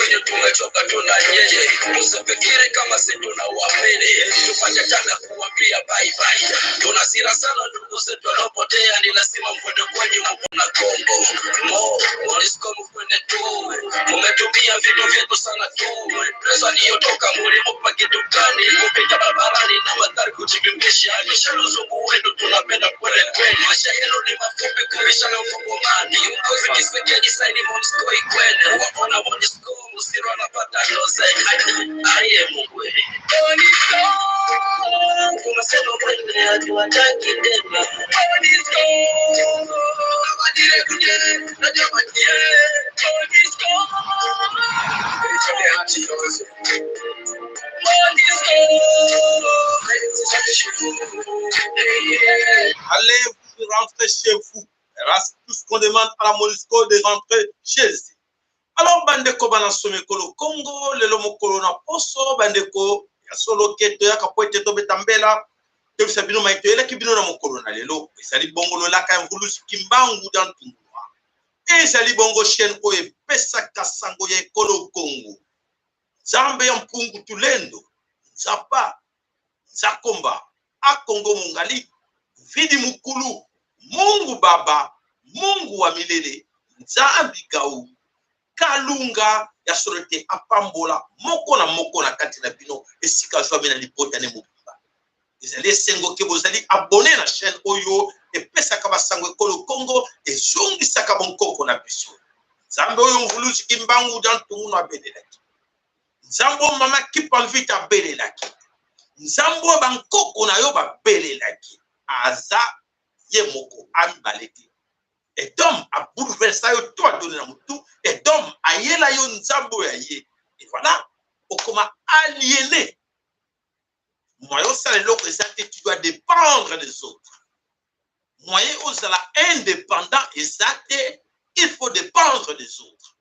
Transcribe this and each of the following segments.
Kwenye tumetoka tuna nyenye, usifikiri kama si tunawamini, tupate tana kuwambia bye bye. Tuna hasira sana ndugu zetu wanaopotea, ni lazima mkwende kwenye na Kongo mo MONUSCO mkwende tu, mumetumia vitu vyetu sana tu, pesa iliyotoka mulimupa kitu gani? Kupita barabarani na mandhari kujibimbisha, misha uzungu wenu tunapenda kweli kweli, maisha yenu ni mafupi kuisha na mfungomani uongozi Kisekedi saini MONUSCO ikwende, waona MONUSCO musiro anapata doze aye Mungu MONUSCO kumesema kwende hatuwataki tena MONUSCO Allez vous rentrer chez vous. Tout ce qu'on demande à la MONUSCO de rentrer chez eux. Alors bandeko bana somekolo Congo lelo mokolo na poso bandeko ya solo ke toyaka po ete tobeta mbela toyebisa bino mai toyelaki bino na mokolo na lelo ezali bongo lolaka ya mvuluzi Kimbangu dans Tungwa ezali bongo chaîne oyo epesaka sango ya ekolo Congo. Nzambe ya mpungu tulendo nzapa nzakomba akongo mongali vidi mukulu Mungu baba Mungu wa milele Nzambi gau Kalunga ya solo te apambola moko na moko na kati na bino esika azwami na libota ne mobimba. Ezali esengo ke bozali abonne na chaîne oyo epesaka basango ekolo Congo, ezongisaka bonkoko na biso. Nzambe oyo Mvuluzi Kimbangu Diantungu abelelaki, Nzambe oyo Mama Kimpa Vita abelelaki, Nzambe oyo bankoko na yo babelelaki, aza ye moko amibale te. Edom a bouleversa yo to adoni na mutu, Edom ayela yo nzambe oyo aye. Et voilà, okoma aliéné. Moyen osala eloko eza te, tu dois dépendre des autres. Moyen ozala indépendant eza te, il faut dépendre des autres.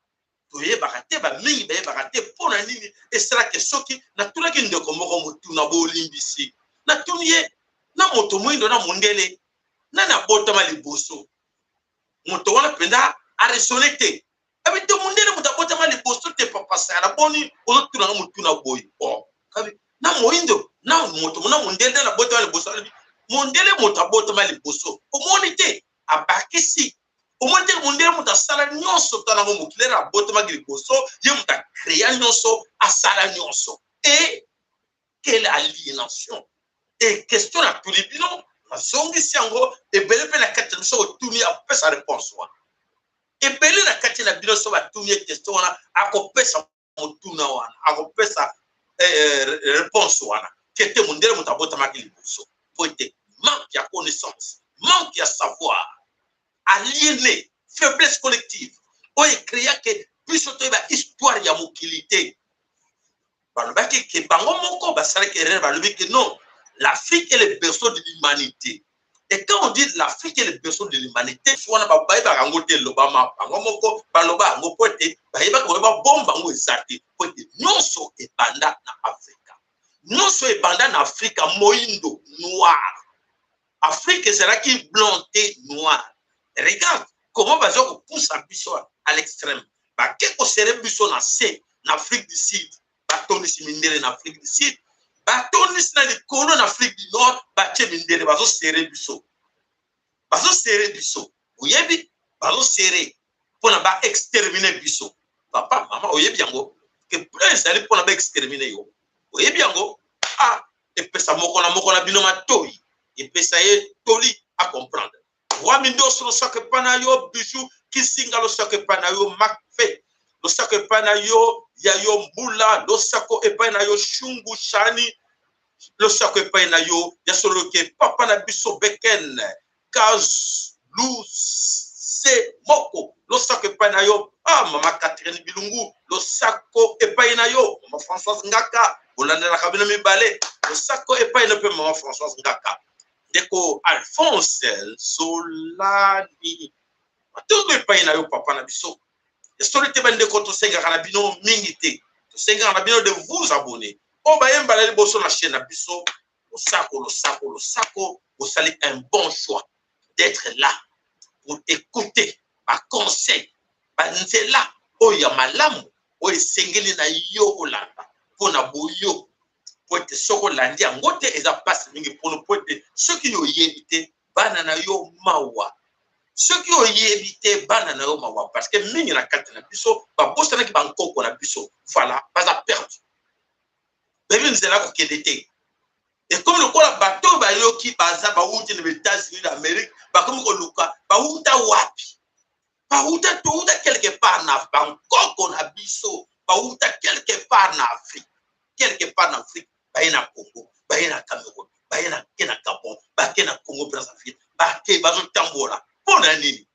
Toyebaka te, bamingi bayebaka te mpo na nini esalaka. Soki natunaki ndeko moko motuna, bolimbisi, natuni ye na moto moyindo na mondele nani abotama liboso, moto wana mpenza araisonne te, abi te mondele moto abotama liboso te. Papa Sayala, boni ozotunanga motuna boye? Oh, kabi na moyindo na moto na mondele nani abotama liboso? Alobi mondele moto abotama liboso. Omoni te, abakisi, omoni te mondele moto asala nyonso, to nango mokili ere abotamaki liboso, ye moto acréa nyonso, asala nyonso. E quelle aliénation! E question natuni bino, nazongisi yango ebele mpe na kati na biso, otuni akopesa réponse wana. Ebele na kati na bino so batuni ye question wana, akopesa motuna wana, akopesa réponse wana ke te, mondele moto abotamaki liboso, po ete manque ya connaissance, manque ya savoir, aliéné, faiblesse collective oyo ecréake biso toyeba histoire ya mokili te. Balobaki ke bango moko basalaki erreur, balobi ke non, l'Afrique est le berceau de l'humanité. Et quand on dit l'Afrique est le berceau de l'humanité, wana bayebaka yango te, elobama bango moko baloba yango po ete bayebaka boye babomba yango eza te, po ete nyonso ebanda na Afrika, nyonso ebanda na Afrika moindo, noir. Afrique ezalaki blanc te, noir. Regarde comment baza kopusa biso à l'extrême, bake koserrer biso na se na Afrique du Sud, batondisi mindele na Afrique du Sud, batondisi na likolo na Afrique du Nord, batie mindele, bazoserrer biso, bazoserrer biso. Oyebi, bazoserrer mpona baexterminer biso. Papa, mama, oyebi yango ke plan ezali mpona baexterminer yo. Oyebi yango. A epesa moko na moko na bino matoi, epesa ye toli acomprendre. Roi Mindoso, losako epai na yo. Bijou Kisinga, losako epai na yo. Macfe, losako epai na yo. Ya yo mbula, losako epai na yo. Shungu Shani, losako epai na yo. Ya soloke papa na biso Beken Kazluse moko, losako epai na yo. Ah, mama Catherine Bilungu, losako epai na yo. Mama Françoise Ngaka, bolandelaka bino mibale, losako epai na mpe mama Françoise Ngaka. Ndeko Alphonse Zolani, matondo epai na yo, papa na biso. Esoli te, bandeko, tosengaka na bino mingi te, tosengaka na bino de vous abonner. Oyo bayembala liboso na chaîne na biso, losako, losako, losako. Bosali un bon choix d'être là pour écouter baconseil, banzela oyo ya malamu. Oyo esengeli na yo olanda mpo na boyo, mpo ete soki olandi yango te, eza mpasi mingi mpono, mpo ete soki yo oyebi te, bana na yo mawa. Soki oyebi te, bana na yo mawa, parce que mingi na kati na biso babosanaki bankoko na biso. Voilà, baza perdu, bayebi nzela kokende te. Ekomi lokola bato oyo bayoki baza bawuti na États-Unis d'Amérique, bakomi koluka bawuta wapi. Bawuta, towuta quelque part na bankoko na biso, bawuta quelque part na Afrique, quelque part na Afrique, baye na Congo, baye na Cameroun, baye na ke na Gabon, bake na Congo Brazzaville, bake bazotambola. Mpo na nini?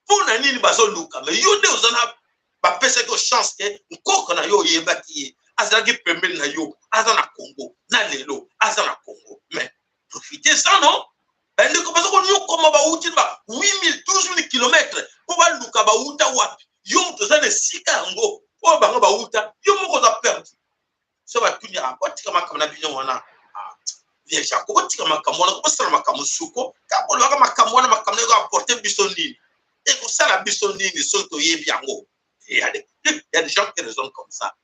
Mpo na nini bazoluka? Mais yo nde oza na, bapesaki yo chance ke nkoko na yo oyebaki ye, azalaki pembeni na yo, aza na Congo na lelo, aza na Congo. Mais profite ça, non? Bandeko baza konyokoma, bawuti ba 8000, 12 000 kilomètre mpo baluka bawuta wapi. Yo moto oza na esika yango oyo bango bawuta, yo moko oza perdu. So batuni, botika makambo na bino wana. Vieux Jaco, botika makambo wana, kobosala makambo suko kaka bolobaka makambo wana. Makambo na ekoapporter biso nini? Ekosala biso nini soki toyebi yango? Il y a des gens qui raisonnent comme ça.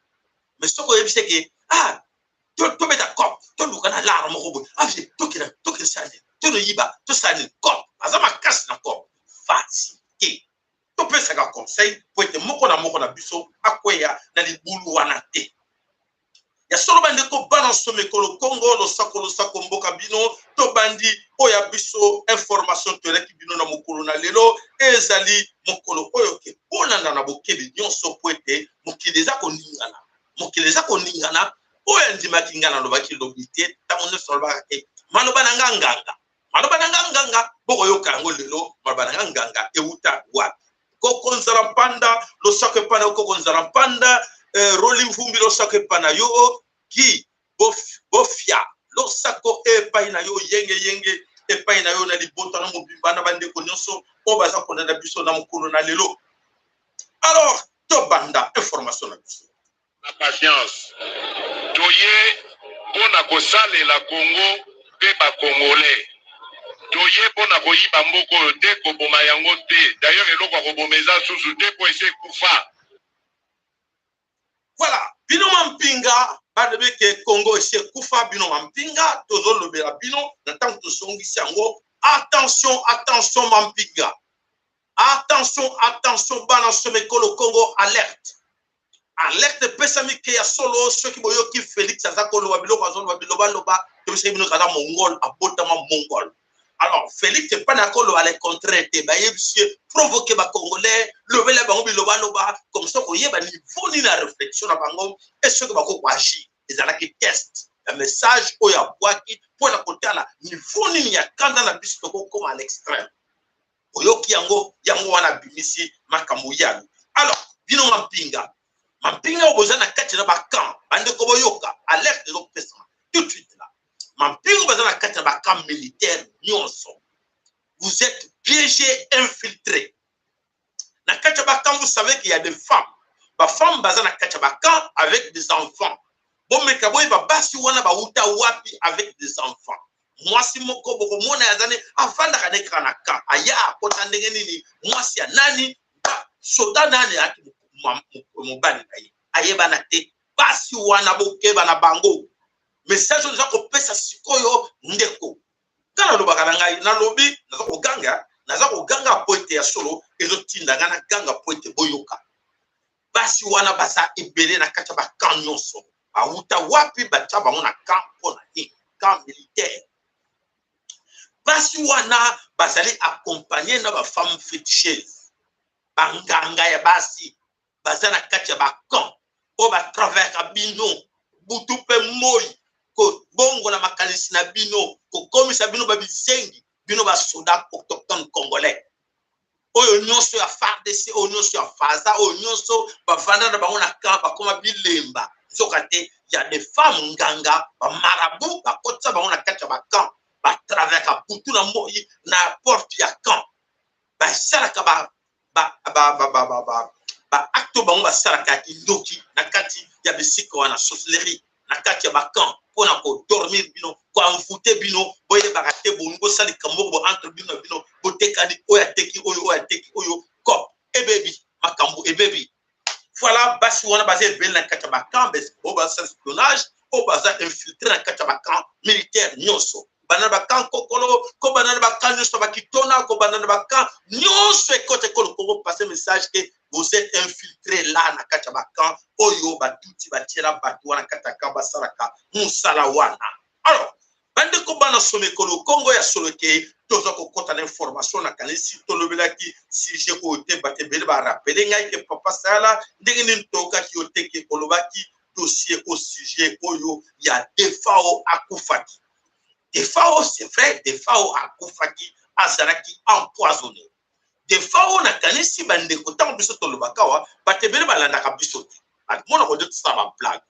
Mais soki oyebi ke ah, tobeta cop, toluka na lara moko boye, ah, tokende, tokende sala nini, tonoyiba, tosala nini, cop aza makasi na cop facilité. Topesaka conseil po ete moko na moko na biso akweya na libulu wana te. Ya solo, bandeko bana nsomekolo Kongo, losako, losako mboka bino. Tobandi oyo ya biso information toyelaki bino na mokolo na lelo. Ezali mokolo oyo ke bolanda na bokebi nyonso, po ete mokili eza koningana, mokili eza koningana. Oyo andimaki ngai nalobaki lobi te, ntango nyonso nalobaka te, maloba na nga nganga, maloba na nga nganga, bokoyoka yango lelo. Maloba na nga nganga euta wapi? Koko Nzala Mpanda, losako epai na yo. Koko Nzala Mpanda, Roli Mvumbi, losako epai na yo. Gi Bofia, losako epai na yo. Yenge yenge epai na yo na libota na mobimba na bandeko nyonso oyo baza kolanda biso na mokolo na lelo. Alors, tobanda information na biso. Na patience, toye mpo na kosalela Kongo mpe Bakongolais. Toye mpo na koyiba mboka oyo te, koboma yango te. D'ailleurs, eloko ya koboma eza susu te, mpo esi ekufa. Voilà, bino mampinga balobi ke Congo esi ekufa. Bino mampinga, tozolobela bino na ntango tozongisi yango. Attention, attention mampinga, attention, attention bana somekolo Congo, alerte, alerte epesami ke ya solo. Soki boyoki Félix aza koloba biloko, azoloba bilobaloba, tobisaki bino aza Mongol, abotama Mongol. Alors Félix epai na koloba le contraire te, bayebisi ye provoke Bacongolais, lobela bango bilobaloba, comme ça koyeba niveau nini ya réflexion na bango e soki bako koagir. Ezalaki test ya message oyo abwaki mpona kotala niveau nini ya kanda na biso tokokoma à l'extrême. Oyoki yango, yango wana abimisi makambo yalo. Alors bino mampinga, mampinga oyo boza na kati na bacamp, bandeko boyoka alerte ezopesama tout de suite là. Mampinga baza na kati na bacamp militaire nyonso, vous êtes piégé, infiltré na kati ya bacamp. Vous savez qu'il y a des femmes, bafemme baza na kati ya bacamp avec des enfants. Bomeka boyeba basi wana bauta wapi avec des enfants. Mwasi moko bokomona aza ne avandaka ne kaka na camp, aya akota ndenge nini? Mwasi ya nani? Soda nani ayaki mobali na ye ayebana te. Basi wana, bokeba na bango. Message oyo eza kopesa sikoyo, ndeko, nga nalobaka na ngai, nalobi, naza koganga, naza koganga po ete ya solo ezotinda ngai naganga, po ete boyoka. Basi wana baza ebele na kati ya bacamp nyonso. Bawuta wapi? Batia bango na camp mpo na nini? Camp militaire, basi wana bazali accompagné na bafemme féticheuse, banganga ya basi baza na kati ya bacamp oyo batravaillaka bino butu mpe moi, kobongola makanisi na bino, kokomisa bino babizengi. Bino basoda autochtone congolais oyo nyonso ya FARDC, oyo nyonso ya FAZA, oyo nyonso bavanda na bango na camp, bakoma bilemba. Nzoka te, ya des femmes nganga, bamarabout, bakotisa bango na kati ya bacamp, batravaillaka butu na moi na porte ya camp, basalaka baacte bango basalaka ya kindoki na kati ya bisika wana, sorcellerie na kati ya bacamp, mpona kodormir bino, koenvoûter bino. Boyebaka te, bolingi bosala likambo moko bo entre bino na bino, botekani, oyo ateki oyo, oyo ateki oyo, cop ebebi, makambo ebebi. Voilà, basi wana baza ebele na kati ya bacamp oyo basala espionnage, oyo baza infiltré na kati ya bacamp militaire nyonso, banda na bacamp Kokolo, kobanda na bacamp nyonso bakitona, kobanda na bacamp nyonso ekota ekolo Kongo. Passe message ke vous êtes infiltré là na kati ya bacamp oyo batuti batiela bato wana kati ya camp, basalaka mosala wana. Alors bandeko bana somekolo Kongo, ya solo ke toza kokɔta na information. Nakanisi tolobelaki sujet oyo te. Bato ebele barappeler ngai ke papa Sala, ndenge nini toyokaki yo te ke olobaki dossier au sujet oyo ya Defao akufaki? Defao, c'est vrai, Defao akufaki, azalaki empoisonné. Defao, nakanisi bandeko, ntango biso tolobaka awa, bato ebele balandaka biso te, bamonaka nde tosala bablague.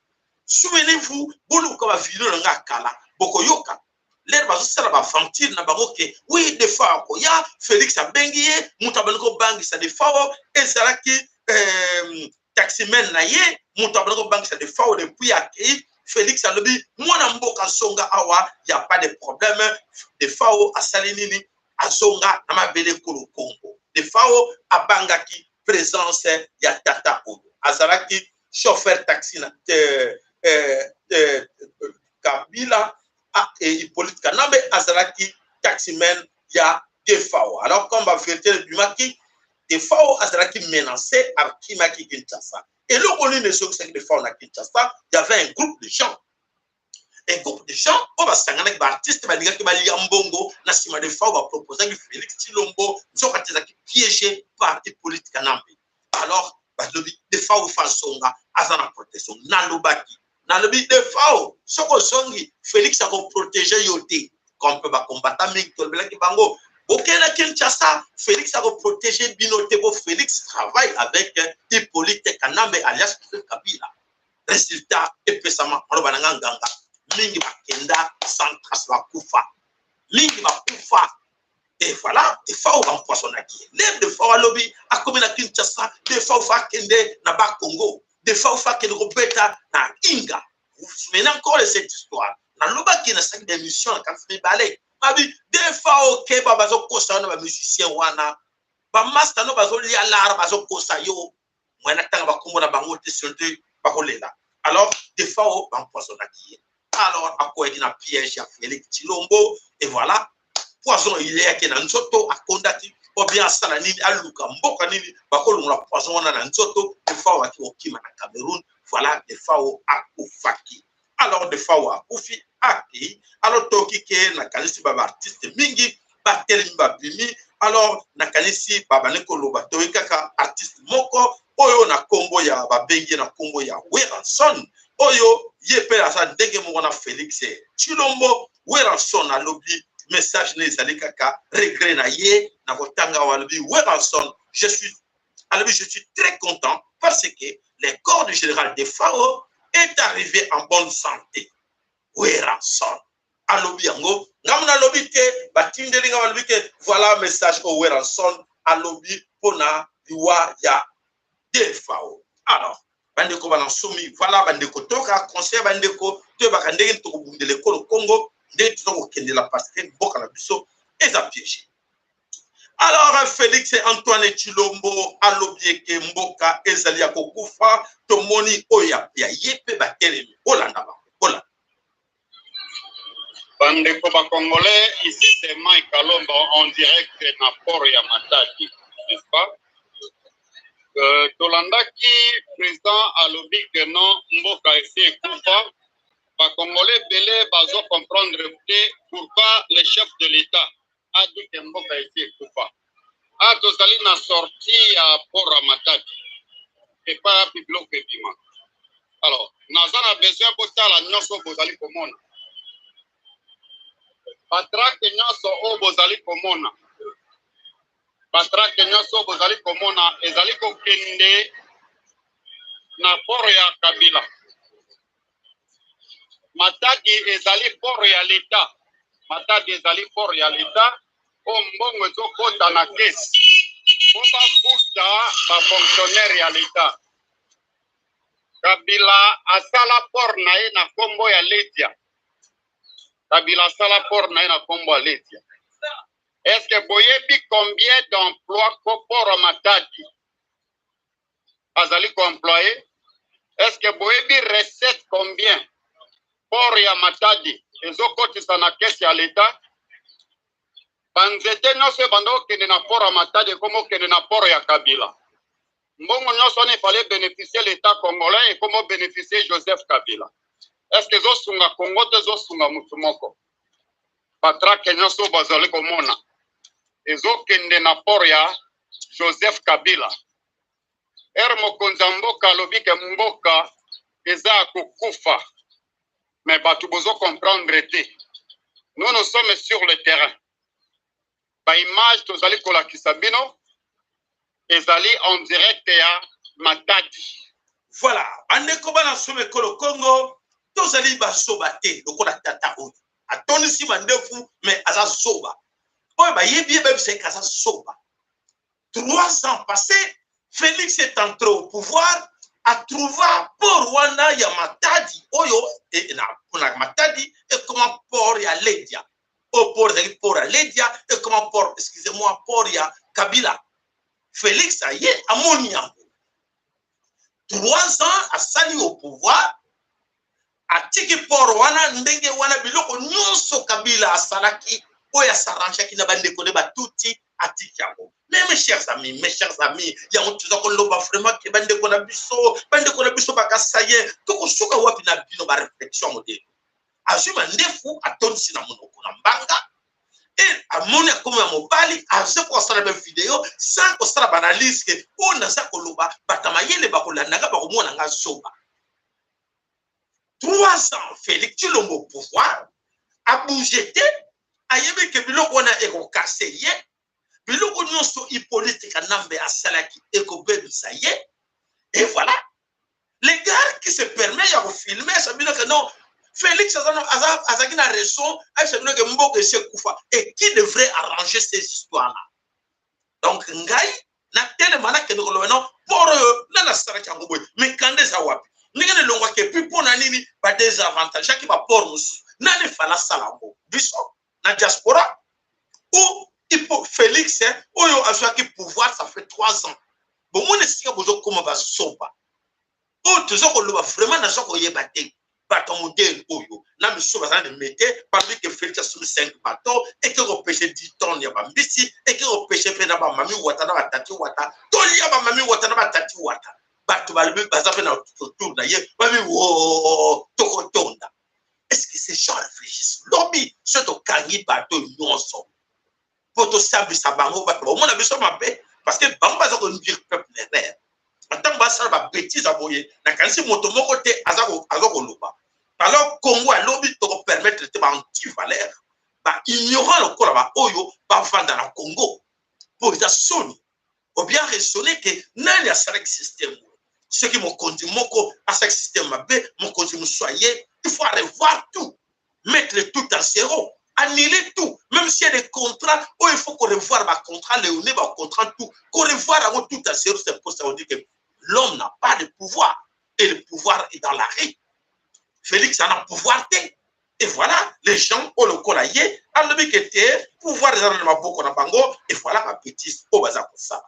Souvenez-vous, boluka bavideo na nga kala, bokoyoka lere bazosala baaventure na bango ke oui, Defao akoya, Félix abengi ye. Moto abandi kobangisa Defao ezalaki taximan na ye. Moto abandi kobangisa Defao depuis akei, Félix alobi mwana mboka nsonga awa, ya pas de problème. Defao asali nini? Azonga na mabele ekolo Kongo. Defao abangaki présence ya tata oyo azalaki chauffeur taxi na Kabila, Hippolyte Kanambe azalaki taximan ya Defao. Alors comme bavérité ebimaki, Defao azalaki menacé, akimaki Kinshasa. Eloko nini ezongisaki Defao na Kinshasa? Y avait un groupe de gens, un groupe de gens oyo basanganaki, baartiste, balingaki balia mbongo na nsima. Defao baproposaki Félix Tshilombo, nzoka te ezalaki piégé par Hippolyte Kanambe. Alors balobi Defao fa azonga, aza na protection. Nalobaki, nalobi Defao, soki ozongi, Félix akoprotéger yo te. Comme mpe bakombata mingi tolobelaki bango, bokende na Kinshasa, Félix akoprotéger bino te, bo Félix travaille avec Hippolyte Kanambe alias Kabila. Résultat epesama, maloba na nga nganga, mingi bakenda sans trace, bakufa, mingi bakufa. Et voilà, Defao baempoisonnaki ye. Nde Defao alobi akomi na Kinshasa, Defao fa akende na Bakongo, Defao fa akende kobeta na Inga. Vous vous souvenez encore de cette histoire? Nalobaki, nasalaki baémission na kanisi mibale, babi Defao okeba, bazokosa wana bamusicien wana, bamaster no bazolia lara, bazokosa yo. Moye natanga bakombo na bango te, sino te bakolela. Alors Defao baempoisonnaki ye. Alors akweyaki na piège ya Félix Tshilombo et voilà, poison eleyaki na nzoto, akondaki. Po bien asala nini? Aluka mboka nini bakolongola poison wana na nzoto. Defao aki kokima na Cameroun. Voilà, Defao akufaki. Alors Defao akufi, akei. Alors toyoki ke nakanisi ba baartiste mingi batelemi, babimi. Alors nakanisi babandi koloba, toyoki kaka artiste moko oyo na nkombo ya, babengi na nkombo ya Werrason, oyo ye mpe aza ndenge moko na Félix Tshilombo. Werrason alobi, message ne ezali kaka regret na ye na kotanga awa. Alobi Werrason, je suis, alobi, je suis très content parce que le corps du général Defao est arrivé en bonne santé. Werrason alobi yango, ngambo nalobi te, batindeli nga, balobi ke voilà message oyo Werrason alobi mpona liwa ya Defao. Alors bandeko bana nsomi, voilà bandeko, toyoka conseil. Bandeko, toyebaka ndenge tokobundela ekolo Congo, ndenge toza kokendela, parce que mboka na biso eza piégé. Alors Félix Antoine Tshilombo alobi eke mboka ezali ya kokufa. Tomoni oyo ya ye mpe batelemi, bolanda bango, bolanda. Bandeko bacongolais, ici c'est Mike Kalomba en direct na port ya Matadi, n'est-ce pas? Tolandaki président alobi ke non, mboka esi ekufa. Bacongolais ebele bazo comprendre te pourquoi le chef de l'État a dit ke mboka esi ekufa. A tozali na sortie ya port ya Matadi, epai yapi biloko ebima. Alors naza na besoin botala nyonso bozali komona, batruck nyonso oyo bozali komona, batruck nyonso oyo bozali komona ezali kokende na port ya Kabila. Matadi ezali port ya l'État. Matadi ezali port ya l'État oyo mbongo ezokɔta na caisse mpo bafuta bafonctionnaire ya l'État. Kabila asala port na ye na nkombo ya Letia. Kabila asala port na ye na nkombo ya Letia. Est ce que boyebi combien d'emploi ko port ya Matadi? Bazali koemployer. Est ce que boyebi recette combien port ya Matadi ezokotisa na caisse ya l'État? Banzete nyonso ebanda okende na port ya Matadi ekoma okende na port ya Kabila. Mbongo nyonso wana efale bénéficier l'État congolais, ekoma bénéficier Joseph Kabila. Est ce que ezosunga Congo to ezosunga motu moko? Batrake nyonso bazali komona ezokende na port ya Joseph Kabila. Ere mokonzi ya mboka alobi ke mboka eza ya kokufa, mais bato bozo comprendre te. Nous, nous sommes sur le terrain. Baimage tozali kolakisa bino ezali en direct ya Matadi. Voilà, bandeko bana somo ekolo Congo, tozali bazoba te lokola tata oyo atondisi mandefu, mais aza zoba. Oyo bayebi ye bayebisa ye aza zoba. 3 ans passés, Félix est entré au pouvoir, atrouva port wana ya Matadi oyo na Matadi ekoma port ya Ledia. Oyo port ezalaki port ya Ledia ekoma port, excusez-moi, port ya Kabila. Félix aye, amoni yango. 3 ans asali au pouvoir, atiki port wana ndenge wana. Biloko nyonso Kabila asalaki, oyo asarrangeaki na bandeko nde batuti, atiki yango. Mais mes chers amis, mes chers amis, yango toza koloba vraiment ke bandeko na biso, bandeko na biso bakasaye, tokosuka wapi na bino? Baréflexion modele azwi mandefu, atondisi na monoko na mbanga e amoni akomi ya mobali, aza kosala bavideo sans kosala baanalyse ke oyo naza koloba, bato ya mayele bakolandanga, bakomona nga zoba. 3 ans Félix Tshilombo pouvoir, abouge te. Ayebi ke biloko wana ekokase ye, biloko nyonso Hippolyte Kanambe asalaki ekobebisa ye. Et voilà les gars qui se permet ya kofilmer esa bino ke non, Félix azalaki na raison, ayebisa bino ke mboka esi ekufa. Et qui devrait arranger ces histoires là? Donc ngai natelema, nakende koloba non, port oyo nani asalaki yango boye? Mikanda eza wapi? Ndenge nelongwaki? Et puis mpo na nini badesavantage aki baport mosusu? Nani efala asala yango? Biso na diaspora ou ipo Félix oyo azwaki pouvoir? Ça fait 3 ans. Bomoni esika bozokóma basoba oyo toza koloba. Vraiment, naza koyeba te bato ya modele oyo na miso baza na mete. Balobi ke Félix asombi 5 bateau, eke kopêcher 10 tonnes ya bambisi, eke kopêcher mpe na bamami wata na batati wata. Tolia bamami wata na batati wata. Bato balobi baza mpe na autour na ye, babi wo tokotonda. Est ce que ces gens réfléchissent? Lobi so tokangi bato nyonso mpo tosambisa bango, bato baomona biso mabe, parce que bango baza koinduire peuple erreur. Ntango basala babêtises ya boye, nakanisi moto moko te aza koloba. Alors Congo alobi tokopermettre te baantivaleur, baignorant lokola baoyo bavanda na Congo, mpo eza soni. Obien raisonner ke nani asalaki système oyo? Soki mokonzi moko asalaki système mabe, mokonzi mosusu aye, il faut revoir tout, mettre tout à zéro, annuler tout. Même s'il y a des contrats oyo il faut qu'on revoir bacontrat léoné, bacontrat tout, qu'on revoir yango tout à zéro. C'est pour ça on dit que l'homme n'a pas de pouvoir et le pouvoir est dans la rue. Félix en a pouvoir te. Et voilà les gens oyo lokola ye alobi ke te, pouvoir eza na maboko na bango. Et voilà babêtises oyo baza kosala.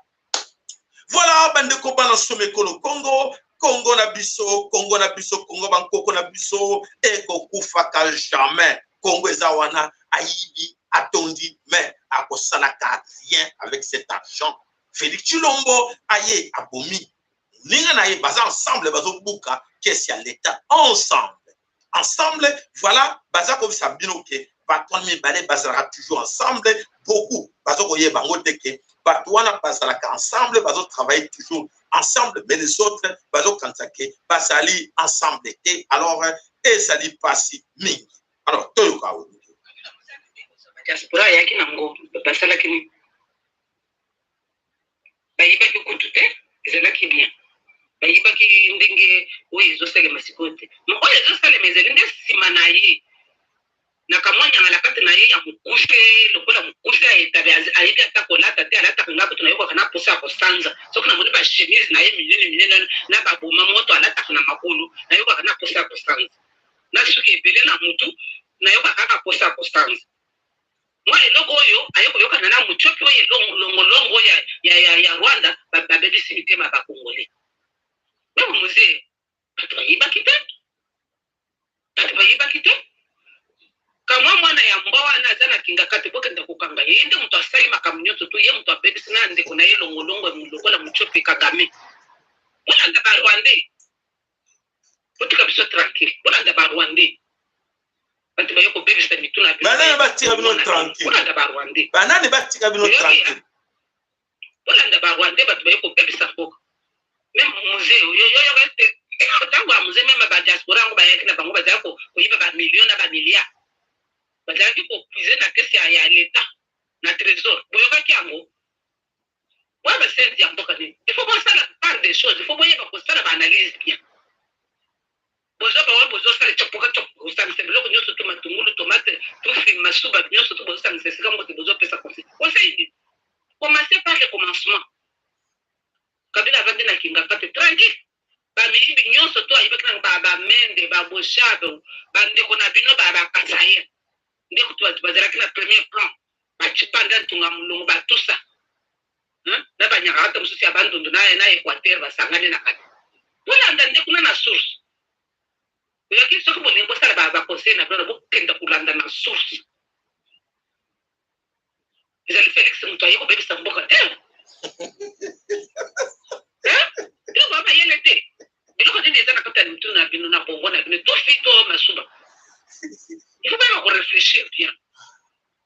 Voilà, bandeko bana somekolo Congo, Congo na biso, Congo na biso, Congo bankoko na biso ekokufaka jamais. Congo eza wana. Ayibi, atondi, mais akosalaka rien avec cet argent. Félix Tshilombo aye, abomi moninga na ye, baza ensemble, bazobuka caisse ya l'État ensemble, ensemble. Voilà, baza kobisa bino ke bato wana mibale bazalaka toujours ensemble. Beaucoup baza koyeba yango te ke bato wana bazalaka ensemble, bazotravailler toujours ensemble, mais les autres bazokanisa ke bazali ensemble te. Alors ezali mpasi mingi. Alors toyoka oyo. Diaspora ayaki nango, basalaki nini? Bayibaki kutu te, ezalaki bien. Bayibaki ndenge oyo ezosalema sikoyo te. Ma oyo ezosalema ezali nde nsima na ye na kamwa nyangala kati na ye ya mokuse lokola mokuse ya etabe. Ayebi ata kolata te, alataka nga kutu nayokaka na posa ya kosanza soki namoni bachemise na ye minene minene na baboma moto alataka na makolo. Nayokaka na posa ya kosanza na suki ebele na mutu, nayokaka kaka posa ya kosanza. Mwa eloko oyo aye koyokana na mutiopi oyo longolongo ya Rwanda, babebisi mitema ya bakongolais. Meme Mzee, bato bayibaki te, bato bayibaki te. Kamwa mwana ya mbwa wana aza na Kingakati, bokenda kokanga ye. Ye nde moto asali makambo nyonso tu, ye moto abebisi na ndeko na ye longolongo lokola Mutshopi Kagame. Bolanda ba Rwandais, botika biso tranquille, bolanda ba Rwandais. Bato baye kobebisa mitu na bino. Banani batika bino tranquille? Bolanda ba Rwandais. Banani batika bino tranquille? Bolanda ba Rwandais, bato baye kobebisa mboka. Meme Mzee, yo yo yo te ntango ya Mzee, meme ba diaspora yango bayaki na bango, bazalaki koyiba ba millions na ba milliards, bazalaki kopuiser na caisse ya l'État, na trésor. Boyokaki yango? Boya basenzi ya mboka nini? Il faut bosala part des choses, il faut boyeba kosala ba analyse bien. Bozo bawa bozosala tchopoka tchop, kosangisa biloko nyonso tu, matungulu, tomate, tufi, masuba, nyonso tu bozosangisa esika moko te, bozopesa conseil. Conseil nini? Commencez par le commencement. Kabila avandi na Kingakati tranquille. Bamiyibi nyonso to ayibaki na ba ba Mende, ba Boshab, bandeko na bino ba ba Kasaïen. Nde kutu bato bazalaki na premier plan. Ba Tshipanda Ntunga Mulongo ba tusa. Hein? Na ba Nyakarata mosusu ya Bandundu na Equateur basangani na kati. Bolanda nde kuna na source. Oyoki, soki bolingi bosala ba conseil na bino, bokenda kolanda na source. Ezali Felix moto aye kobebisa mboka te. Bino boya mayele te. Biloko nini eza na kati ya mitu na bino, na bongo na bino, tufi to masuba. Il faut bayeba koreflechir bien.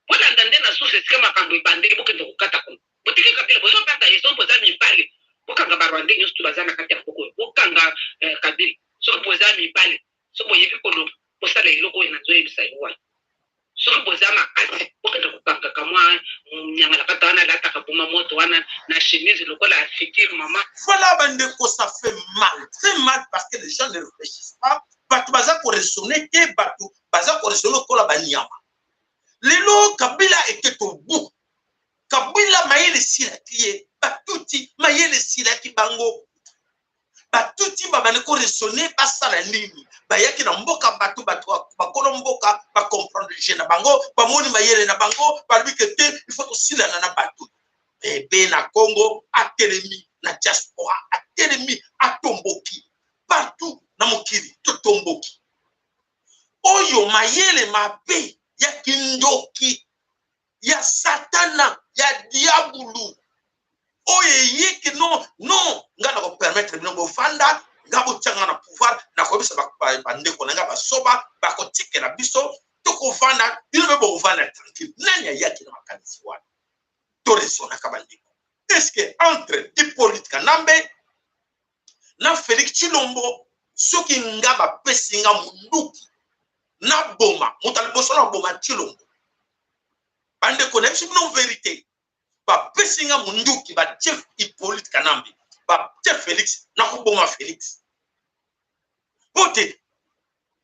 Bolanda nde na source esika makambo ebandeli, bokende kokata kuna. Botiki Kabila, bozobanga ye, soki boza mibali, bokanga ba Rwandais nyonso tu baza na kati ya mboka oyo. Bokanga Kabila. Soki boza mibali, soki boyebi koloba, bosala eloko oyo nazoyebisa yo wana. Soki boza makasi, bokende kokanga kamwa nyangalakata wana alataka boma moto wana na chemise lokola future mama. Voilà bandeko, ça fait mal, très mal, parce que les gens ne réfléchissent pas. Bato baza koraisonner te, bato baza koraisonner lokola banyama. Lelo Kabila était au bout. Kabila mayele esilaki ye, batuti mayele esilaki bango. Batuti babandi koraisonner, basala nini? Bayaki na mboka, bato bato bakolo mboka bacomprendre jeu na bango, bamoni mayele na bango, balobi ke te, il faut tosilana na bato. Bebe na Congo atelemi, na diaspora atelemi, atomboki partout na mokili, totomboki. Oyo mayele mabe ya kindoki ya satana ya diabulu oyo eyeke. Non, non, nga na kopermettre bino bovanda, nga botianga na pouvoir, nakoyebisa bandeko na nga basoba bakotikela biso, tokovanda, bino mpe bokovanda tranquille. Nani ayaki na makanisi wana? Toraisonnaka bandeko. Est ce que entre Hippolyte Kanambe na Félix Tshilombo, soki nga bapesi nga munduki naboma moto ya liboso, naboma Tshilombo? Bandeko, nayebisi bino vérité, bapesi nga munduki, batie Hippolyte Kanambe, batie Félix, nakoboma Félix. Po te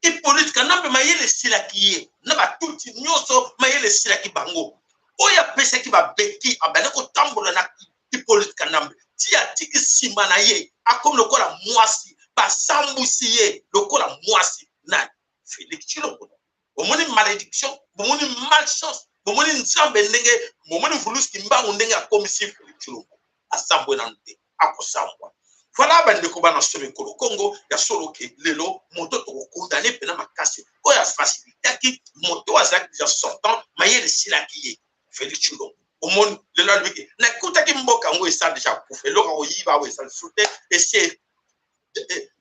Hippolyte Kanambe mayele esilaki ye, na batuti nyonso mayele esilaki bango. Oyo apesaki babeki, abandi kotambola na Hippolyte Kanambe ti atiki nsima na ye, akomi lokola mwasi basambusi ye, lokola mwasi na Félix Tshilombo. Bomoni malédiction, bomoni malchance, bomoni Nzambe ndenge, bomoni Mvuluzi Kimbangu ndenge akomisi Félix Tshilombo. Asambwe nanu te, akosambwa. Voilà bandeko bana so ekolo Kongo, ya solo ke lelo moto tokokondane mpena makasi, oyo afacilitaki moto azalaki déjà sortant, mayele esilaki ye, Félix Tshilombo. Omoni lelo alobiki nakutaki mboka yango esala déjà kufa, eloko akoyiba awa esala lisusu te, esi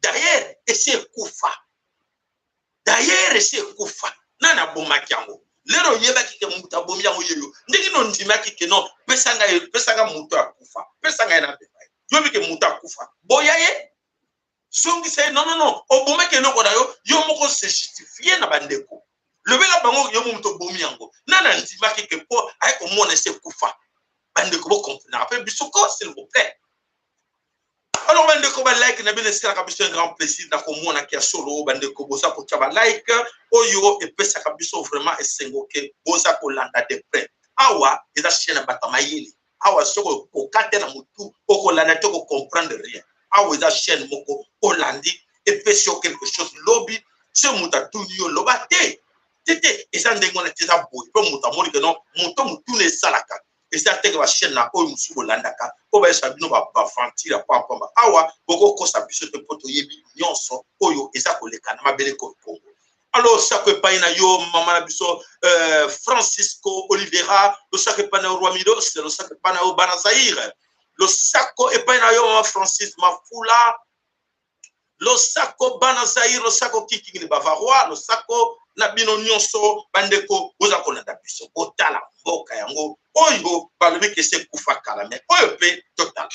derrière esi ekufa, d'ailleurs esi ekufa. Nani abomaki yango? Lelo oyebaki ke moto abomi yango yeyo. Ndenge nini ondimaki ke non, pesa ngai, pesa ngai moto akufa, pesa ngai na bema ye? Yobi ke moto akufa, boya ye, zongisa ye. Non, non, non, obomaki eloko na yo, yo moko se justifie na bandeko, lobela bango yo moto obomi yango. Nani andimaki ke mpo aye komona esi ekufa? Bandeko, bocomprenaka mpe biso ko, s'il vous plaît. Alors bandeko, balike na bino esalaka biso un grand plaisir na komonaki ya solo. Bandeko, boza kotia balike oyo epesaka biso vraiment esengo ke boza kolanda de près. Awa eza chaîne ya bato ya mayele. Awa soki okoka te na motu, okolanda te, okocomprendre rien. Awa eza chaîne moko olandi, epesi yo quelque chose. Lobi soki moto atuni yo, loba te te te, eza ndenge wana te, eza boye, mpo moto amoni ke non, moto motuna esalaka. Eza te ke bachaîne na oyo mosusu bolandaka oyo bayesa bino baventure ya pambapamba. Awa bokokosa biso te, mpo toyebi nyonso oyo eza koleka na mabele Kongo. Alors, sako epai na yo, mama na biso Francisco Olivera, losako epai na yo, Roi Midos, losako epai na yo, bana Zaire, losako epai na yo, mama Francis Mafula, losako bana Zaire, losako Kikingi le Bavarois, losako na bino nyonso bandeko boza kolanda biso. Botala mboka yango oyo balobi kese ekufa kala, me oyo mpe totala.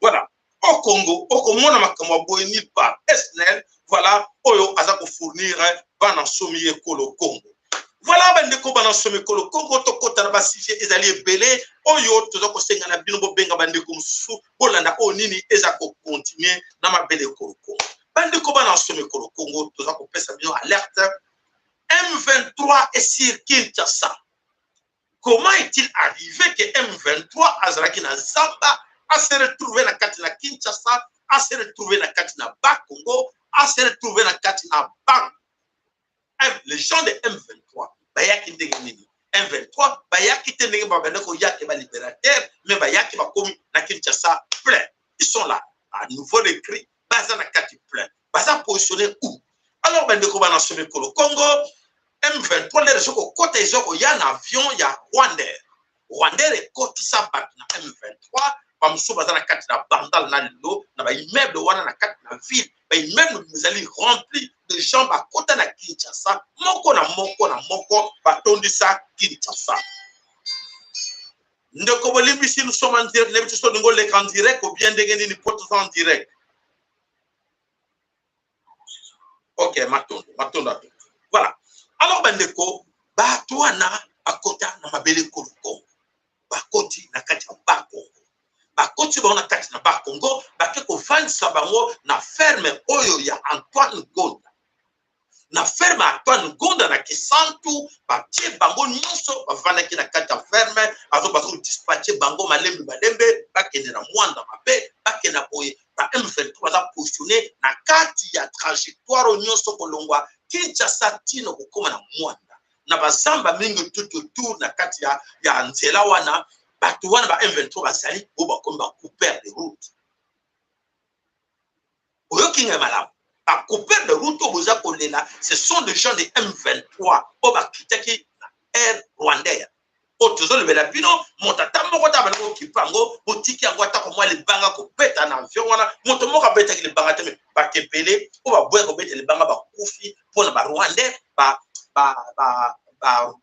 Voilà, au Congo okomona makambo ya boye nulle part. SNEL, voilà, oyo aza kofournir bana nsomi ekolo Congo. Voilà, bandeko bana nsomi ekolo Congo, tokɔta na basujet ezali ebele oyo toza kosenga na bino. Bobenga bandeko mosusu, bolanda oyo nini eza kocontinue na mabele ekolo Congo. Bandeko bana nsomi ekolo Congo, toza kopesa bino alerte: M23 est sur Kinshasa. Comment est-il arrivé que M23 azalaki na zamba a se retrouver na kati na Kinshasa, a se retrouver na kati na Bakongo, a se retrouver na kati na Bank? Les gens de M23 bayaki ndenge nini? M23 bayaki te ndenge babanda koyaka balibérateur, mais bayaki, bakomi na Kinshasa plein. Ils sont là à nouveau de cri, baza na kati plein, baza positionné où? Alors, bandeko bana nsomi ekolo Congo, M23 ndenge eza kokɔta, eza koya na avion ya Rwandair. Rwandair ekotisa bato na M23. Bamosusu baza na kati na Bandal na lelo na baimmeuble wana na kati na ville. Baimmeuble ezali rempli de gens. Bakota na Kinshasa moko na moko na moko, batondisa Kinshasa. Ndeko, bolimbisi, nous sommes en direct. Nayebi biso olingi oleka en direct ou bien ndenge nini, po toza en direct. Ok, matondo, matondo atondo. Voilà, alors bandeko, bato wana bakota na mabele ekolo Congo, bakoti na kati ya Bakongo, bakoti bango na kati na Bakongo, bake kovandisa bango na ferme oyo ya Antoine Gonda. Na ferme ya Antoine Gonda na Kisantu, batie bango nyonso, bavandaki na kati ya ferme. Azo bazodispatcher bango malembe malembe, bakende na Mwanda mabe, bakende na boye. Ba M23 baza positionné na kati ya trajectoire oyo nyonso kolongwa Kinshasa tino kokóma na Mwanda, na bazamba mingi tout autour na kati ya nzela wana. Bato wana ba M23 bazali oyo bakomi bacoupeur de route. Oyoki ngai malamu, bacoupeur de route oyo boza kolela, ce sont des gens de M23 oyo bakitaki na Air Rwandair oyo tozolobela bino. Moto ata moko ta bali kokipa yango, botiki yango, atako mwa libanga kobeta na avion wana, moto moko abetaki libanga te. Me bato ebele oyo baboya kobeta libanga bakufi mpona barwandais,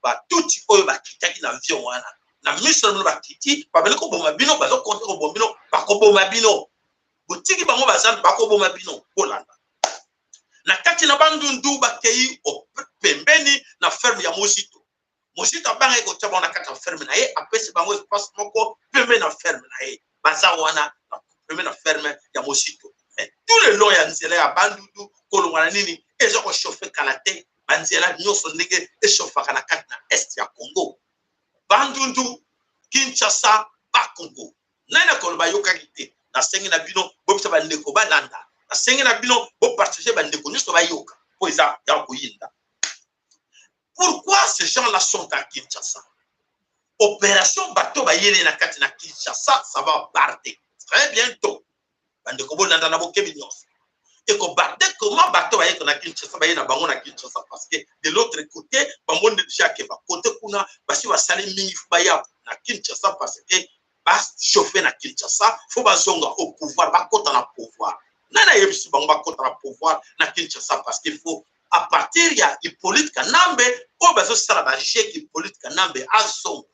batutsi oyo bakitaki na avion wana na miso na bino. Bakiti, babali koboma bino, bazokonte koboma bino, bakoboma bino. Botiki bango, baza bakoboma bino. Bolanda na kati na Bandundu, bakei pembeni na ferme ya Mozito. Mozito abangaki kotia bango na kati ya ferme na ye, apesi bango espace moko pembeni na ferme na ye. Baza wana pembeni na ferme ya Mozito, mais tout le long ya nzela ya Bandundu kolongwa na nini eza kochauffer kala te. Banzela nyonso ndenge echauffaka na kati na est ya Congo, Bandundu, Kinshasa, Bakongo, nani akoloba ayokaki te? Nasengi na bino bobisa bandeko balanda, nasengi na bino bopartage, bandeko nyonso bayoka, mpo eza ya koyinda. Pourquoi ces gens-là sont à Kinshasa? Opération bato bayele na kati na Kinshasa, ça va barder très bientôt. Bandeko, bolanda na bokebi nyonso. Ekobarder comment? Bato bayeko na Kinshasa, baye na bango na Kinshasa parce que de l'autre côté bamoni déjà ke bakote kuna basi basali mingi. Faut baya na Kinshasa parce que bachauffe na Kinshasa, faut bazonga au pouvoir, bakota na pouvoir. Nani ayebisi bango bakota na pouvoir na Kinshasa? Parce qu'il faut à partir ya Hippolyte Kanambe oyo bazosala bajeu, Hippolyte Kanambe azonga.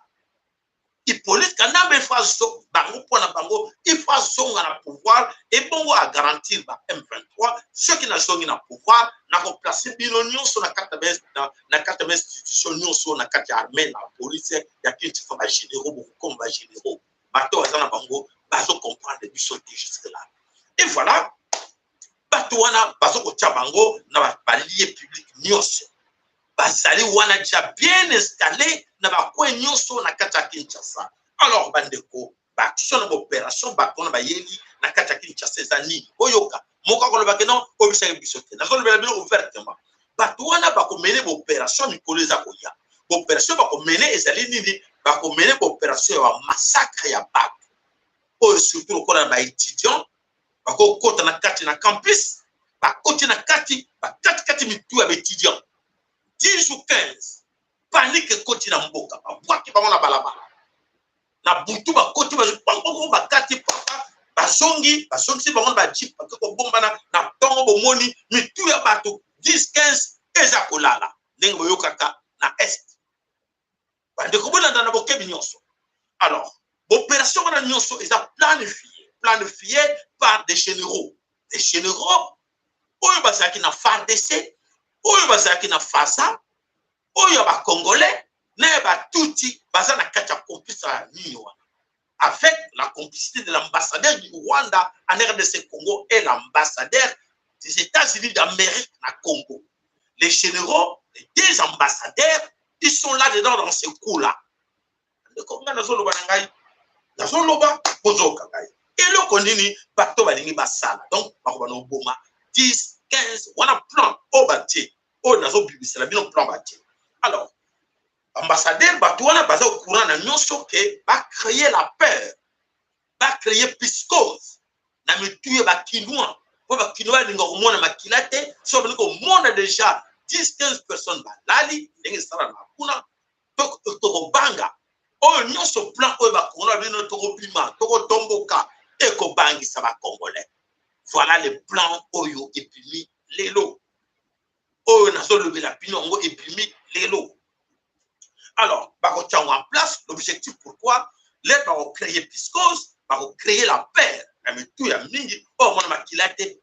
Hippolyte Kanambe, il faut azo bango mpo na bango, il faut azonga na pouvoir ebongo agarantir ba M23. Soki nazongi na pouvoir, nakoplace bino nyonso na kati na kati ya institution nyonso, na kati ya armée, na police ya Kinshasa, bagénéraux bokokoma bagénéraux. Bato baza na bango bazocomprendre biso te jusque là. Et voilà, bato wana bazokotia bango na balieux public nyonso. Bazali wana déjà bien installé na bacoin nyonso na kati ya Kinshasa. Alors bandeko, baaction na baopération bato wana bayeli na kati ya Kinshasa eza nini? Oyoka moko akolobake non, oyebisaki biso te. Nazolobela bino ouvertement, bato wana bakomener baopération mikolo eza koya. Baopération bakomener ezali nini? Bakomener baopération ya bamassacre ya bato oyo, surtout lokola na baétudiant. Bakokota na kati na campus, bakoti na kati, bakatikati mitu ya baétudiant 10 ou 15. Panique ekoti na mboka, babwaki bango na balabala na butu. Bakoti bango, bakati papa, bazongi, bazongisi bango na bajeep, bake kobombana. Na ntongo bomoni mitu ya bato 10 15 eza kolala, ndenge boyokaka na Est. Bandeko, bolanda na bokebi nyonso. Alors opération wana nyonso eza planifié, planifié par des généraux, des généraux oyo bazalaki na FARDC, oyo bazalaki na FASA, oyo ya bacongolais na ya batuti. Baza na kati ya complice ya nini wana, avec la complicité de l'ambassadeur du Rwanda en RDC Congo et l'ambassadeur des États-Unis d'Amérique na Congo. Les généraux, les deux ambassadeurs, ils sont là-dedans, dans ce coup-là. Ndeko, ngai nazoloba na ngai, nazoloba, bozoyoka ngai. Eloko nini bato balingi basala? Donc bakoba na oboma 10 15 wana. Plan oyo batie, oyo nazobimisela bino, plan batie. Alors ambassadeur, bato wana baza au courant na nyonso ke bacréer la peur, bacréer psychose na mitu ya bakinois, mpo bakinois balinga komona makila te. So balingi komona déjà 10 15 personnes balali ndenge esala na kuna, tokobanga. Oyo nyonso plan oyo bakongolais babino, tokobima, tokotomboka, ekobangisa bacongolais. Voilà le plan oyo ebimi lelo, oyo nazolobela bino yango ebimi lelo. Alors bakotia yango en place. L'objectif, pourquoi le bakocréer psychose, bakocréer la peur na mitu ya mingi oyo bamona makila te,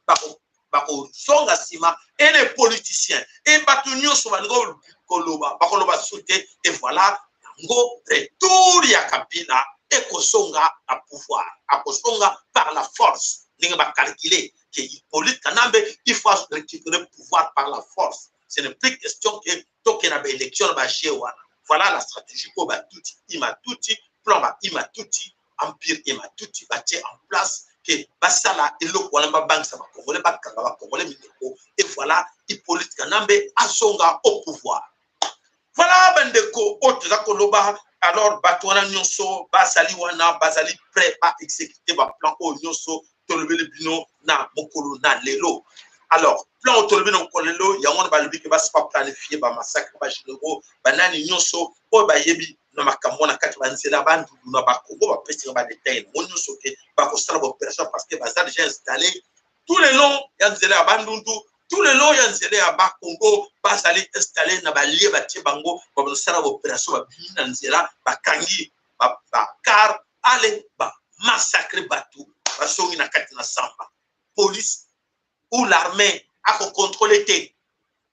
bakozonga nsima. Et les politiciens e bato nyonso balingi koloba, bakoloba su te. Et voilà yango, retour ya Kabila ekozonga na pouvoir, akozonga par la force. Ndenge bacalculer ke Hippolyte Kanambe, il faut récupérer pouvoir par la force, ce n'est plus question que tokende na baélection na baje wana. Voilà la stratégie oyo batuti imatuti, plan ba imatuti, empire imatuti batie en place ke basala eloko wana, babangisa bacongolais, bakanga bacongolais minoko. Et voilà, Hippolyte Kanambe azonga au pouvoir. Voilà bandeko, oyo toza koloba. Alors bato wana nyonso bazali wana, bazali prêt baexécuter baplan oyo nyonso tolobeli bino na mokolo na lelo. Alors plan oyo tolobi na mokolo lelo, yango wana balobi ke basi baplanifier bamassacre, bagénéraux, banani nyonso oyo bayebi na makambo na kati banzela Bandundu na Bakongo, bapesika badetail yango nyonso ke bakosala baopération, parce que baza déjà installé tout le long ya nzela ya Bandundu, tout le long ya nzela ya Bakongo. Bazali installé na balieux batie bango, bakosala baopération. Babimi na nzela, bakangi bacar, ale bamassacre bato, bazongi na kati na zamba. Police ou l'armée akocontrôler te,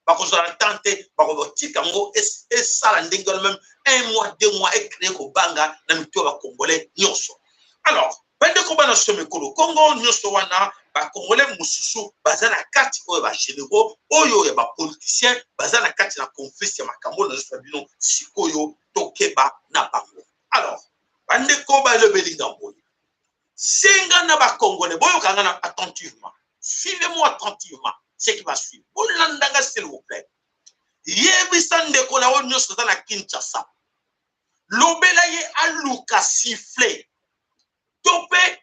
bakozala temps te, bakotika yango esala ndenge wana même un mois, 2 mois, ecréer kobanga na mitu ya bacongolais nyonso. Alors bandeko, bana so mikolo Kongo nyonso wana, bacongolais mosusu baza na kati oyo, bagénéraux oyo ya bapoliticien baza na kati na conflit ya makambo nazosa bino sikoyo. Tokeba na bango. Alors bandeko, balobeli ngambo oyo, senga na bacongolais, boyokanga na attentivement, suivez-moi attentivement ce qui va suivre, bolandanga s'il vous plaît. Yebisa ndeko na oyo nyonso aza na Kinshasa, lobela ye aluka sifflet to mpe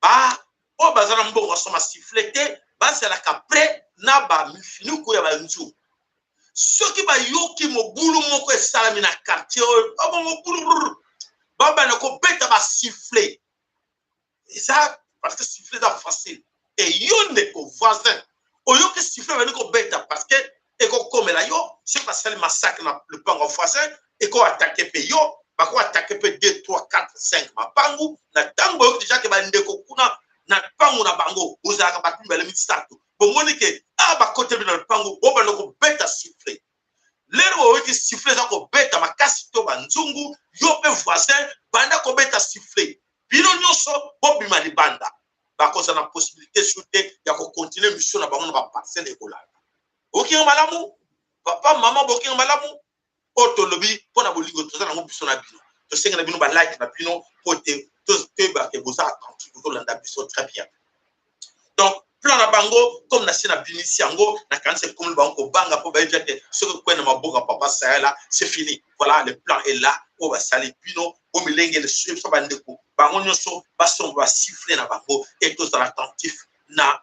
ba oyo baza na mbongo basoma sifflet te, bazalaka prêt na bamifinuku ya banzungu. Soki bayoki mobulu moko esalami na quartier oyo, abo mobulu, babanda kobeta basifflet. Eza parce que sifflet eza facile. E yo ndeko voisin oyoki sifflet bandi kobeta, parce que ekokomela yo. Soki basali massacre na lopango voisin, ekoattaquer mpe yo. Bako attaquer mpe 2, 3, 4, 5 mapangu na ntango boyoki deja ke bandeko kuna na mpangu na bango bozalaka bato mibale, misato. Bomoni ke a bakoteli na lopango, bobanda kobeta sifflet. Lero oyoki sifflet eza kobeta makasi to banzungu, yo mpe voisin banda kobeta sifflet, bino nyonso bobima libanda. Bakozala na possibilité su te ya kocontinuer mission na bango na baparcelle ekolanda. Okinga malamu, papa, mama, bokinga malamu. Oyo tolobi mpo na bolingo toza nango biso na bino, tosenga na bino balike na bino mpo te toyebake boza attentif, bozolanda biso très bien. Donc plan na bango, comme nasi na bimisi yango, nakanisi ekomeli bango kobanga, mpo bayebi ete soki ekwei na maboko ya papa Sayala, c'est fini. Voilà, le plan est là. Oyo basali bino bomilengele biso bandeko, bango nyonso basomba basifflet na bango e tozala attentif na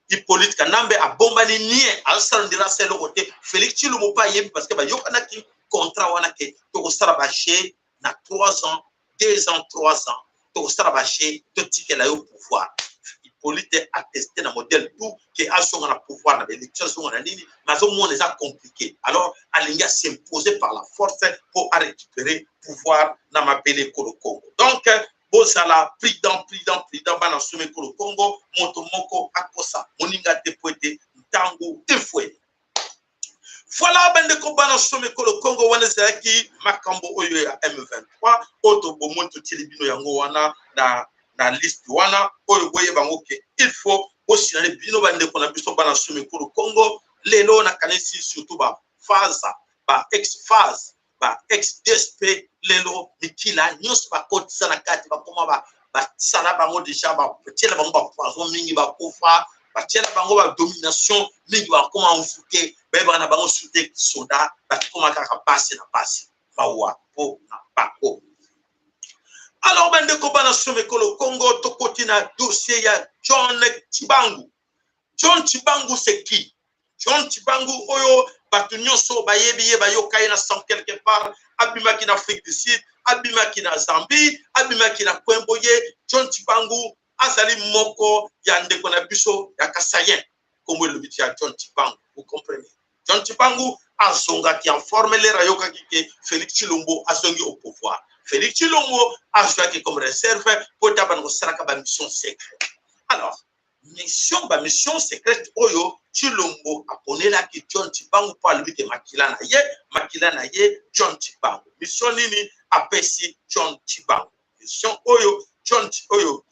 Hippolyte Kanambe. Abombani nie, azosala ndela, asala eloko te. Félix Tshilombo mpe ayebi, parce que bayokanaki contrat wana ke tokosala baje na 3 ans, 2 ans, 3 ans, tokosala baje, totikela yo pouvoir. Hippolyte ateste na modèle tout ke azonga na pouvoir na baélection, azonga na nini, mais azomona eza compliqué. Alors alingi as'impose par la force mpo arécupérer pouvoir na mabele ekolo Congo. Donc bozala prudent, prudent, prudent, bana somi ekolo Congo. Moto moko akosa moninga te, po ete ntango efweli. Voilà, bandeko bana somi ekolo Congo, wana ezalaki makambo oyo ya M23 oyo tobomoni, totieli bino yango wana na liste wana oyo boyeba yango ke il faut bosinale bino bandeko na biso bana somi ekolo Congo. Lelo nakanisi surtout baphase, ba ex phase, ba ex DSP, lelo mikila nyonso bakotisa na kati, bakoma basala bango deja, batiela bango bapoison mingi, bakufa, batiela bango badomination mingi, bakoma mfute, bayebaka na bango su te soda, bakoma kaka pasi na pasi, mawa mpo na bango. Alors bandeko bana somi ekolo Congo, tokoti na dossier ya John Tshibangu. John Tshibangu, c'est qui John Tshibangu? Oyo bato nyonso bayebi ye, bayoka ye na sans quelque part. Abimaki na Afrique du Sud, abimaki na Zambie, abimaki na Kwembo. Ye John Tshibangu azali moko ya ndeko na biso ya Kasaïen. Kombo elobi ti ya John Tshibangu, vous comprenez. John Tshibangu azongaki en forme lere ayokaki ke Félix Tshilombo azongi au pouvoir. Félix Tshilombo azwaki comme réserve mpo ete abanda kosalaka bamission secrète. Alors mission, bamission secrète oyo Tshilombo aponelaki John Tshibangu, mpo alobi ke makila na ye, makila na ye John Tshibangu. Mission nini apesi John Tshibangu? Mission oyo John oyo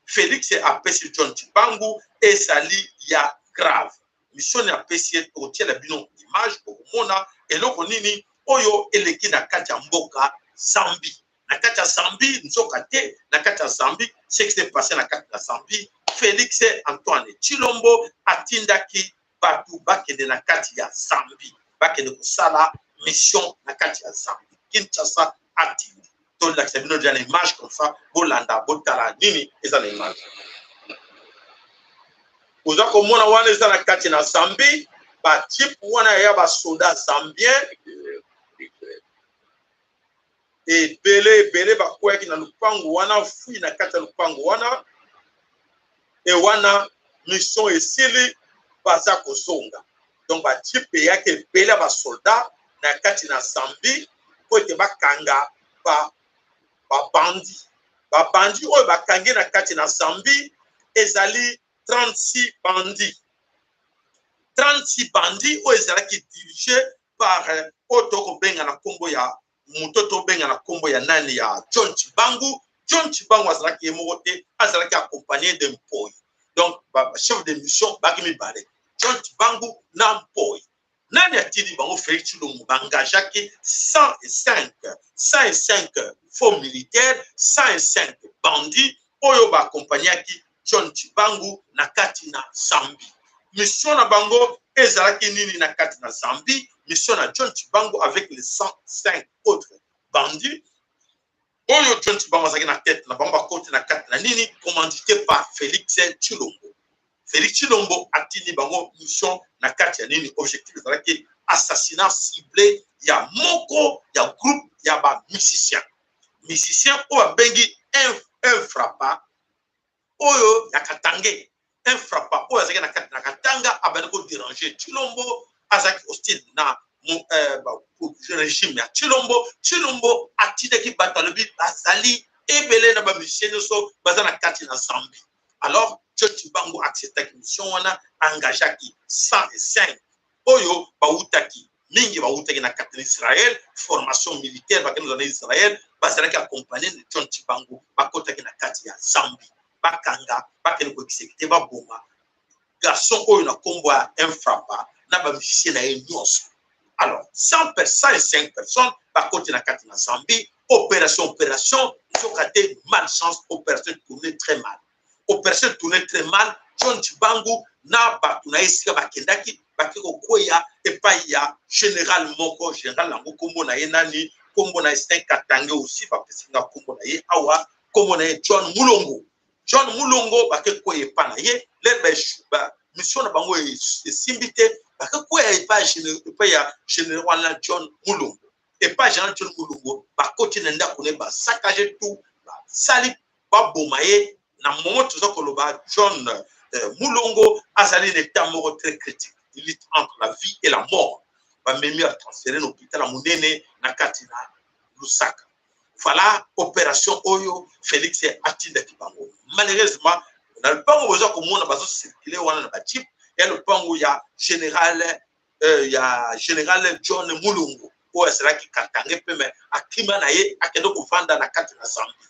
Félix apesi John Tshibangu ezali ya grave. Mission nini apesi ye? Tokotiela bino image, bokomona eloko nini oyo eleki na kati ya mboka Zambie. Na kati ya Zambie, nzoka te na kati ya Zambie, ce qui s'est passé na kati ya Zambie, Félix Antoine Tshilombo atindaki bato bakende na kati ya Zambie, bakende kosala mission na kati ya Zambie. Kinshasa atindi. Tolakisa bino deja na image, comme ça bolanda, botala nini eza na image. Oza komona wana eza na kati na Zambie, bajeep wana ya basoda zambien ebele ebele bakweyaki na lupangu wana, fui na kati ya lupangu wana. E wana mission esili, baza kozonga. Donc bajeep eyaki ebele ya basoldat na kati na Zambie mpo ete bakanga babandi. Babandi oyo bakangi na kati na Zambie ezali 36 bandi, 36 bandi oyo ezalaki dirigé par oyo tokobenga na nkombo ya moto, tobenga na nkombo ya nani? Ya John Tshibangu. John Tshibangu azalaki ye moko te, azalaki accompagné de Mpoi. Donc chef de mission baki mibale, John Tshibangu na Mpoi. Nani atindi bango? Félix Tshilombo. Baengageaki 105, 105 faux militaires, 105 bandits oyo baaccompagnaki John Tshibangu na kati na Zambie. Mission na bango ezalaki nini na kati na Zambie? Mission na John Tshibangu avec les 105 autres bandits oyo John Tshibangu azalaki na tête na bango, bakoti na kati na nini? Commandité par Félix Tshilombo. Félix Tshilombo atindi bango mission na kati ya nini? Objectif ezalaki assassinat ciblé ya moko ya groupe ya bamusicien, musicien oyo abengi Infrapa oyo ya Katange. Infrapa oyo azalaki na kati na Katanga, abandi kodéranger Tshilombo, azalaki hostile na Régime ya Tshilombo. Tshilombo atindaki bato, alobi bazali ebele na bamusicien nyonso baza na kati na Zambie. Alors John Tshibangu acceptaki mission wana, engageaki 105 oyo bawutaki mingi, bawutaki na kati na Israel, formation militaire bakende na Israel, bazalaki accompagné de John Tshibangu. Bakotaki na kati ya Zambie, bakanga, bakende koexécuter, baboma garçon oyo na nkombo ya Infrapa na bamusicien na ye nyonso. Alors 100 105 personnes bakoti na kati na Zambie. Opération, opération, nzoka te, malchance, opération tourné très mal, opération tourné très mal. John Tshibangu na bato na ye, esika bakendaki, bake kokweya epai ya général moko. Général yango, nkombo na ye nani? Nkombo na ye Saint Katange aussi, bapesi nga nkombo na ye awa, nkombo na ye John Mulongo. John Mulongo, bake kweya epai na ye. Lere mission na bango esimbi te, bake kweya epai ya général wana John Mulongo. Epai général John Mulongo, bakoti na ndako na ye, basaccager tout, basali baboma ye. Na moment toza koloba, John Mulongo azali na état moko très critique, il lutte entre la vie et la mort. Bamemi, atransféré na hôpital ya monene na kati na Lusaka. Voilà opération oyo Félix atindaki bango. Malheureusement, na lopango boza komona bazocirculer wana na bajeep, ya lopango ya général John Mulungu oyo azalaki Katange mpe me akima na ye, akende kovanda na kati na Zambie.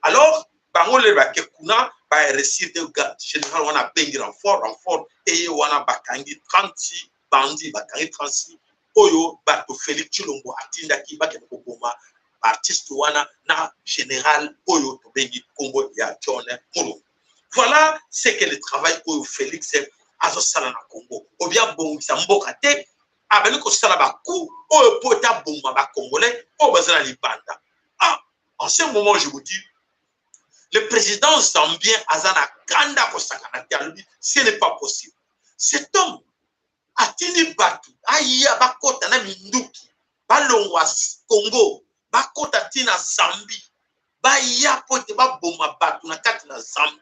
Alors bango lelo bake kuna, baréussir te. Général wana abengi renfort, renfort eye wana, bakangi 36 bandits, bakangi 36 oyo bato Félix Tshilombo atindaki bakende koboma baartiste wana na général oyo tobengi nkombo ya John Mulungu. Voilà ce que le travail oyo Félix azosala na Congo. Obi abongisa mboka te, abandi kosala bacoup oyo mpo ete aboma bacongolais oyo baza na libanda. Ah, en ce moment, je vous dis, le président zambien aza na kanda kosakana te. Alobi ce n'est pas possible, cet homme atindi bato aya bakɔta na minduki, balongwa Congo, bakɔta ntina Zambie, baya mpo ete baboma bato na kati na Zambie.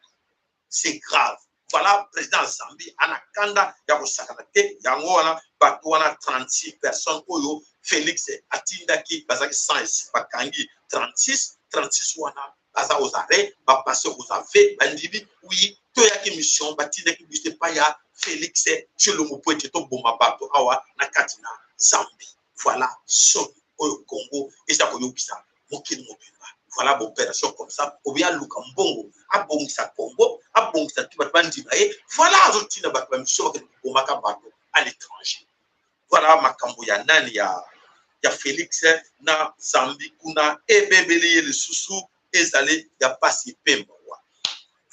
C'est grave. Voilà, président Zambie ana kanda ya kosakana te. Yango wana bato wana 36 personnes oyo Félix atindaki, bazalaki 100, bakangi 36. 36 wana baza aux arrêts, bapasse aux aveux, bandimi: oui, toyaki mission, batindaki biso epai ya Félix Tshilombo po ete toboma bato awa na kati na Zambie. Voilà soni oyo Congo eza koyokisa mokili mobimba. Voilà baopération comme ça. Obi aluka mbongo, abongisa Congo, abongisa ti bato bandima ye. Voilà, azotinda bato bamission, bakende kobomaka bato à l'étranger. Voilà makambo ya nani, ya Félix na Zambie kuna, ebebeli ye lisusu, ezali ya pasi mpe mawa.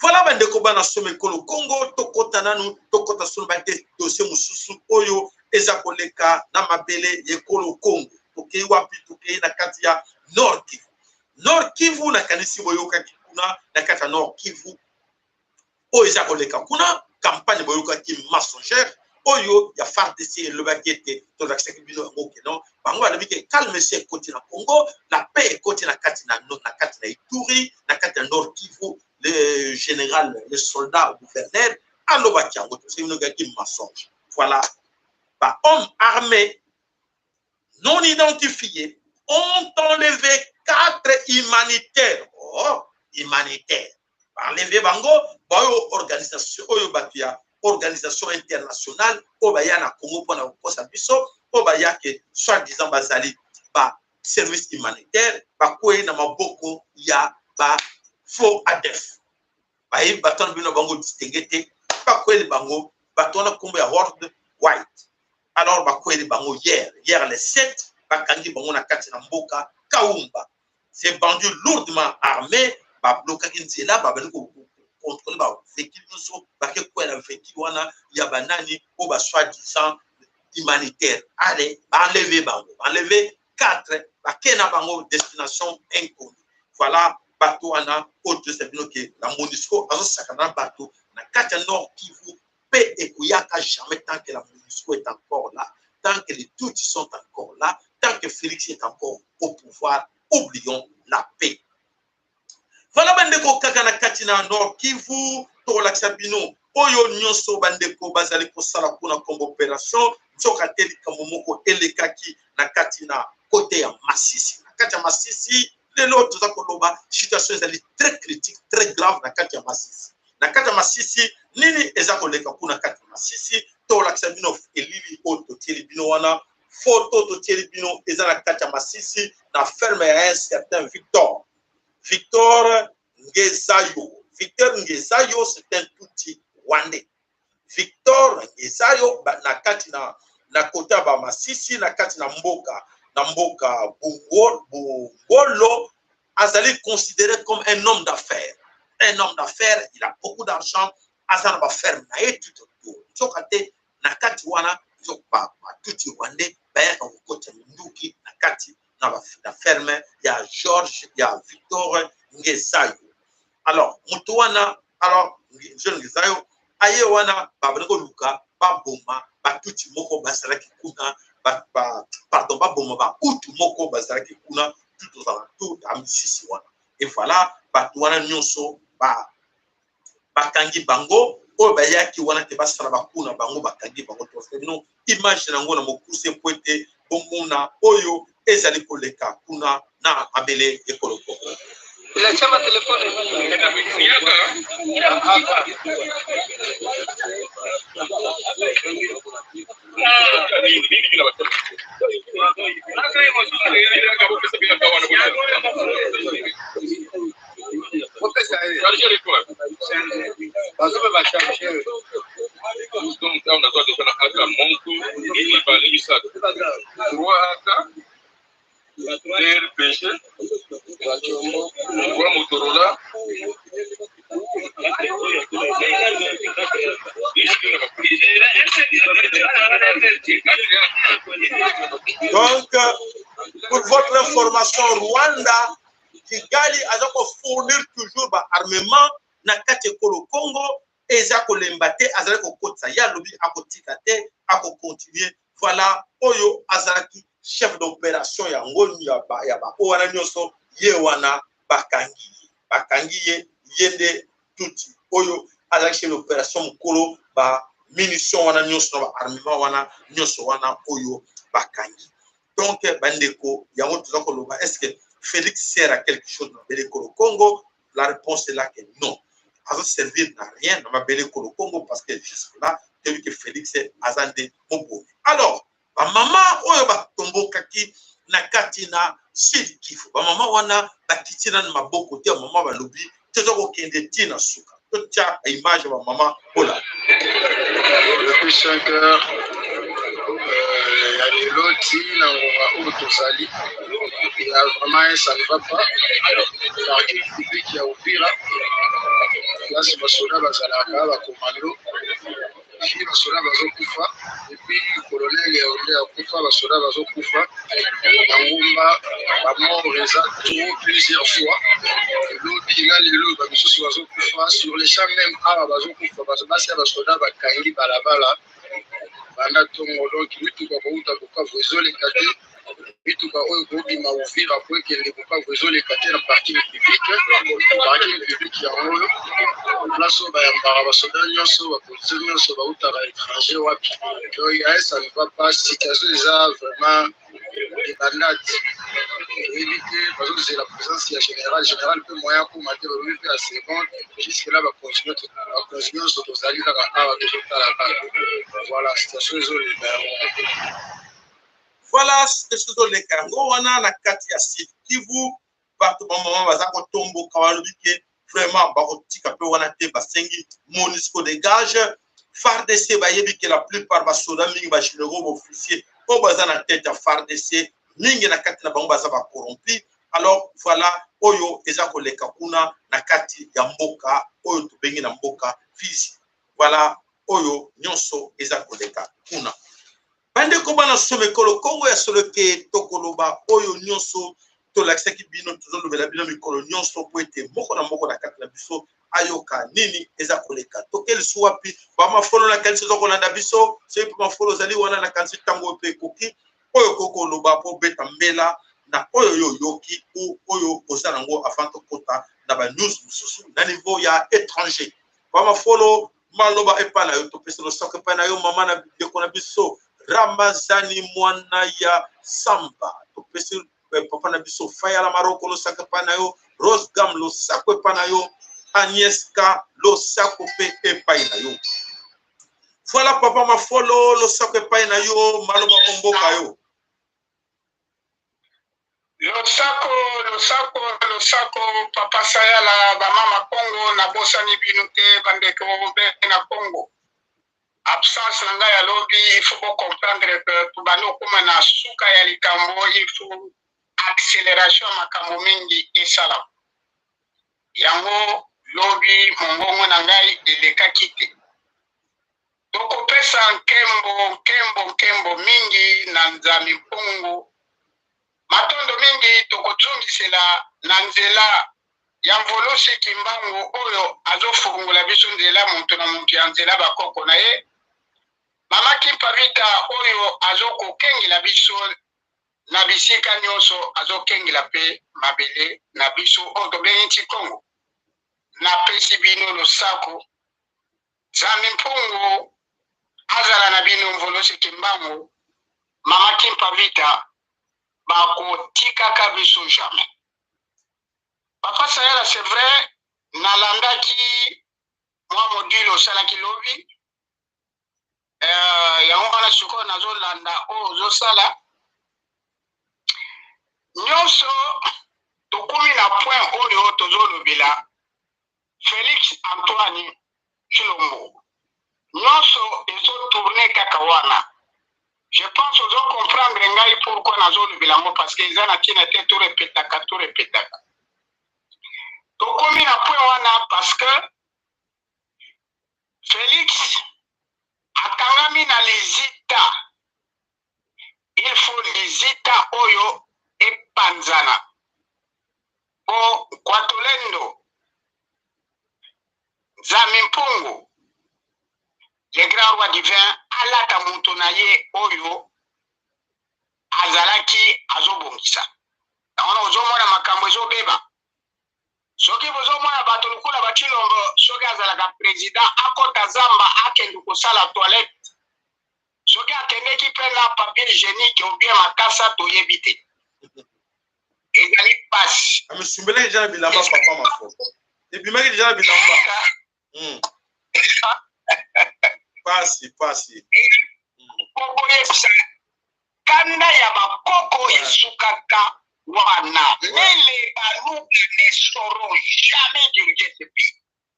Voilà, bandeko bana soma ekolo Congo, tokɔta nanu, tokɔta solo badossier mosusu oyo eza koleka na mabele ya ekolo Congo. Tokei wapi? Tokei na kati ya Nord Kivu. Nord Kivu, nakanisi boyokaki kuna na kati ya Nord Kivu oyo eza koleka kuna, campagne boyokaki mensongère oyo ya FARDC elobaki ete tolakisaki bino yango ke non, bango balobi ke calme se ekoti na Congo, la paix ekoti na kati na Ituri, na kati ya Nord Kivu. Le général, le soldat gouverneur alobaki yango, tosaki bino kaki mensonge. Voilà, bahomme armés non identifiés ont enlevé quatre humanitaires. Oh, humanitaires, baenlever bango, baoyo organisation oyo, bato ya organisation internationale oyo baya na Congo mpona kokosa biso, oyo baya ke soi disant bazali ba service humanitaire, bakwei na maboko ya ba faux ADF. Bayebi bato wana, bino bango distingue te. Bakweli bango bato wana nkombo ya World White. Alors bakweli bango hier, hier le 7, bakangi bango na kati na mboka Kaumba. Ces bandits lourdement armés bablokaki nzela, babandi kocontrôler bavéhicule nyonso, bake kwela véhicule wana ya banani oyo ba soi-disant humanitaire. Ale baenlever bango, baenlever 4, bake na bango destination inconnue. Voilà bato wana oyo toyesa bino ke la MONUSCO azosakana na bato na kati ya Nord Kivu mpe ekoyaka jamais. Tant que la MONUSCO est encore là, tant que les Tutsis sont encore là, tant que Félix est encore au pouvoir, oublions la paix. Voilà, bandeko, kaka na kati na Nord Kivu, tokolakisa bino oyo nyonso bandeko bazali kosala kuna kombo opération. Nzoka te likambo moko elekaki na kati na kote ya Masisi. Na kati ya Masisi, lelo toza koloba situation ezali très critique, très grave na kati ya Masisi. Na kati ya Masisi, nini eza koleka kuna kati ya Masisi? Tolakisa bino elili oyo totieli bino wana, foto totieli bino eza na kati ya Masisi, na ferme ya un certain Victor. Victor Ngezayo. Victor Ngezayo, c'est un Tutsi rwandais. Victor Ngezayo na kati na na kota ya ba Masisi, na kati na mboka Bungolo, azali considéré comme un homme d'affaires. Un homme d'affaires, il a beaucoup d'argent, aza na ba ferme na ye tout autour. Nzoka te na kati wana ba Tutsi rwandais bayaka kokota minduki na kati na ferme ya George ya Victor Ngezayo. Alors moto wana, alors jeune Ngezayo aye wana, babandi koluka baboma Batutsi moko bazalaki kuna, pardon, baboma Bahutu moko bazalaki kuna tout aux alentours ya Misisi wana. Et voilà, bato wana nyonso bakangi bango oyo bayaki wana te basala bakuna bango, bakangi bango. Tosala bino image nango na mokuse po ete bomona oyo ezali koleka kuna na mabele ekolo Kongo. Donc, pour votre information, Rwanda, Kigali aza kofournir toujours ba armement na kati ekolo Congo, eza kolemba te, azali kokotisa, ye alobi akotika te, akocontinue. Voilà oyo azalaki chef d'opération yango ya ba oyo wana nyonso, ye wana bakangi ye, ye nde Tutsi oyo azalaki chef d'opération mokolo ba munition wana nyonso na ba armement wana nyonso wana oyo bakangi. Donc bandeko, yango toza koloba, est-ce que Félix sert à quelque chose na mabele ekolo Congo? La réponse est là que non, azo servir na rien na mabele ekolo Congo, parce que jusque là toyebi que Félix aza nde mobomi. Alors bamama oyo batombokaki na kati na Sud Kivu, bamama wana bakiti nanu maboko te. Bamama balobi toza kokende ti na suka. Totia image ya bamama ola. Depuis 5 heures ya lelo ti na ngonga oyo tozali, ya vraiment ça ne va pas. Parking public ya Uvira, place basoda bazalaka, bacommando fi, basoda bazokufa. Et puis colonel ya onde akufa, basoda bazokufa na ngumba, bamort eza trop, plusieurs fois lobi na lelo bamisusu bazokufa sur le champ même. Awa bazokufa basi ya basoda, bakangi balabala banda ntongo. Donc mituka kouta Bukavu ezoleka te, mituka oyo kobima Uvira po ekende Bukavu ezoleka te na parking public. Parking public yango oyo, place oyo bayambaka basoda nyonso, bapolisier nyonso bautaka étranger wapi. Donc ya ça ne va pas, situation eza vraiment débandade. Toyebi te, bazozela présence ya général, général mpe moyen akoma te, balobi mpe ya second. Jusque là bakonzi nyonso tozali kaka awa, tozotala kaka. Voilà, situation ezoleka yango. Voilà, situation ezoleka yango wana na kati ya Sud Kivu. Bato bamama baza kotomboka, balobi ke vraiment bakotika mpe wana te, basengi MONUSCO dégage. FARDC, bayebi ke la plupart basoda mingi, bagénéraux, baofficier oyo baza na tête ya FARDC, mingi na kati na bango baza bacorrompi. Alors voilà oyo eza koleka kuna na kati ya mboka oyo tobengi na mboka Fizi. Voilà oyo nyonso eza koleka kuna. Bandeko bana soma ekolo Kongo, ya solo ke tokoloba oyo nyonso tolakisaki bino, tozolobela bino mikolo nyonso po ete moko na moko na kati na biso ayoka nini eza koleka. Toke lisu wapi? Bamafolo, na kanisi oza kolanda biso. Soki mpe mafolo ozali wana, na kanisi ntango oyo mpe ekoki oyo okoki koloba mpo obeta mbela na oyo yo oyoki o oyo oza nango avant tokota na banews mosusu na niveau ya étranger. Bamafolo, maloba epai na yo, topesa losako epai na yo, mama na ndeko na biso. Ramazani mwana ya Samba. Topesi eh, papa na biso Fayala Maroko losako epai na yo, Rose Gam losako epai na yo, Agneska losako mpe epai na yo. Voilà papa Mafolo losako epai na yo, maloba omboka yo. Losako, losako, losako, papa Sayala, ba mama Kongo, nabosani bino te, bandeko bena Kongo. Absence na ngai ya lobi, il faut bo comprendre que tobandi okoma na suka ya likambo, il faut acceleration ya makambo mingi esalama. Yango lobi mongongo na ngai elekaki te. Tokopesa nkembo, nkembo, nkembo mingi na Nzambe Mpungu. Matondo mingi tokozongisela na nzela ya Mvulusi Kimbangu oyo azofongola biso nzela moto na moto ya nzela bakoko na ye. Mama Kimpa Vita oyo azokokengela biso na bisika nyonso, azokengela mpe mabele na biso oyo tobengi Ntikongo. Napesi bino losako. Nzambe Mpungu azala na bino Mvulusi Kimbangu, Mama Kimpa Vita bakotikaka biso jamais. Papa Sayala c'est vrai nalandaki mwa module osalaki lobi euh, yango wana sikoyo nazolanda oyo ozosala nyonso tokomi na point oyo tozolobela Felix Antoine Tshilombo nionso ezo tourner kaka wana je pense ozo comprendre ngai pourquoi nazo lobela yango parce que eza na tina te to repetaka to repetaka tokomi na point wana parce que Felix akangami na lizita il faut lizita oyo epanzana po Nkwatolendo Nzambe Mpungu le grand roi divin alata moto na ye oyo azalaki azobongisa yango wana ozomona makambo ezobeba soki bozomona bato lokola ba Tshilombo soki azalaka president akota zamba akende kosala toilette soki akendeki mpe na papier hygienique ou bien makasa toyebi te ezali pasi amisumbelaki deja na bilamba papa mafo ebimaki deja na bilamba hmm. pasi pasi okoyebisa kanda ya bakoko esukaka wana mais les baluba ne sauront jamais diriger ce pays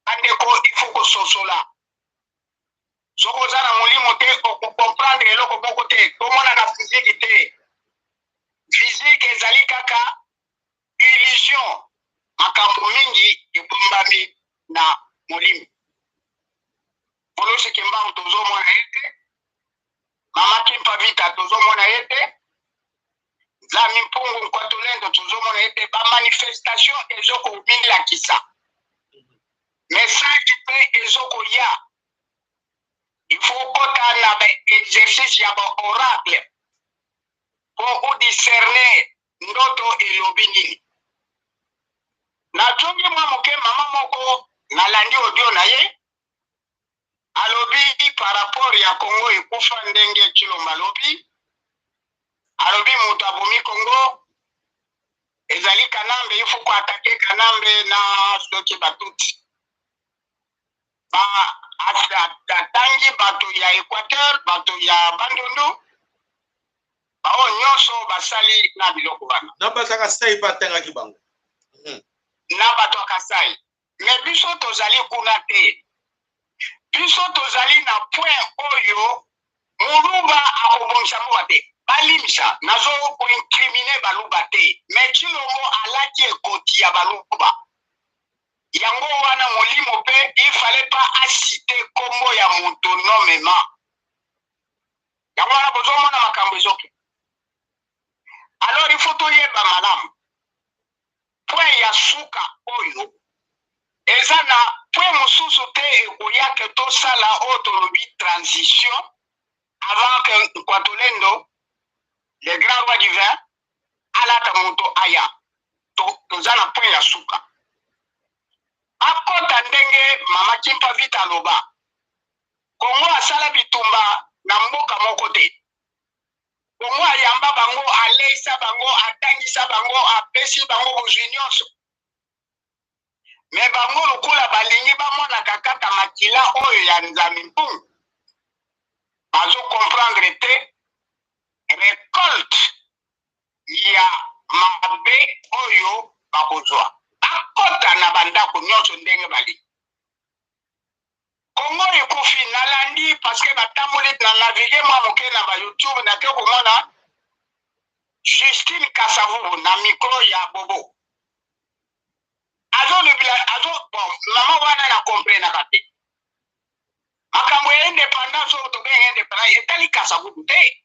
bandeko il faut kososola soki oza na molimo te okokomprendre eloko moko te tomonaka fiziki te fiziki ezali kaka illusion makambo mingi ebombami na molimo Polosi Kimbangu tozomona ye te Mama Kimpa Vita tozomona ye te Nzambi Mpungu Nkwatulendo tozomona ye te bamanifestation ezokomilakisa message mpe ezokoya il faut okota na ba exercice ya ba oracle mpo odiscerne ndoto elobi nini nazongi mwa moke mama moko nalandi audio na ye alobi par rapport ya Congo ekufa ndenge Tshilombo alobi alobi moto abomi Congo ezali Kanambe il faut ko attaquer Kanambe na soki batutsi ba atangi bato ya Equateur bato ya Bandundu baoyo nyonso basali na biloko wana na bato ya Kasai mpe atangaki bango mhm. na bato ya Kasai Mais biso tozali kuna te. Biso tozali na point oyo muluba akobongisa mboka te. Balimbisa, nazo ko incriminer baluba te. Mais Tshilombo alati ekoti ya baluba. Yango wana molimo pe il fallait pas a citer kombo ya moto nommément. Yango wana bozomona makambo ezoke. Alors il faut toyeba malamu. Point ya suka oyo eza na point mosusu te ekoya ke tosala oyo tolobi transition avant que Nkwatolendo le grand roi divin alata moto aya toza na point ya suka akota ndenge mama Kimpa Vita aloba Kongo asala bitumba na mboka moko te. Kongo ayamba bango, aleisa bango, atangisa bango, apesi bango bozwi nyonso. Me bango lokola balingi bamonaka kaka makila oyo ya Nzambe Mpungu, bazo comprendre te recolte ya mabe oyo bakozwa. Bakota na bandako nyonso ndenge balingi. Congo ekufi nalandi parce que natamboli na navigue mwa moke na ba YouTube nake komona Justine Kasavubu na micro ya Bobo azolobela azo bon mama wana na comprenaka te makambo ya independance oyo tobenga independance etali Kasavubu te.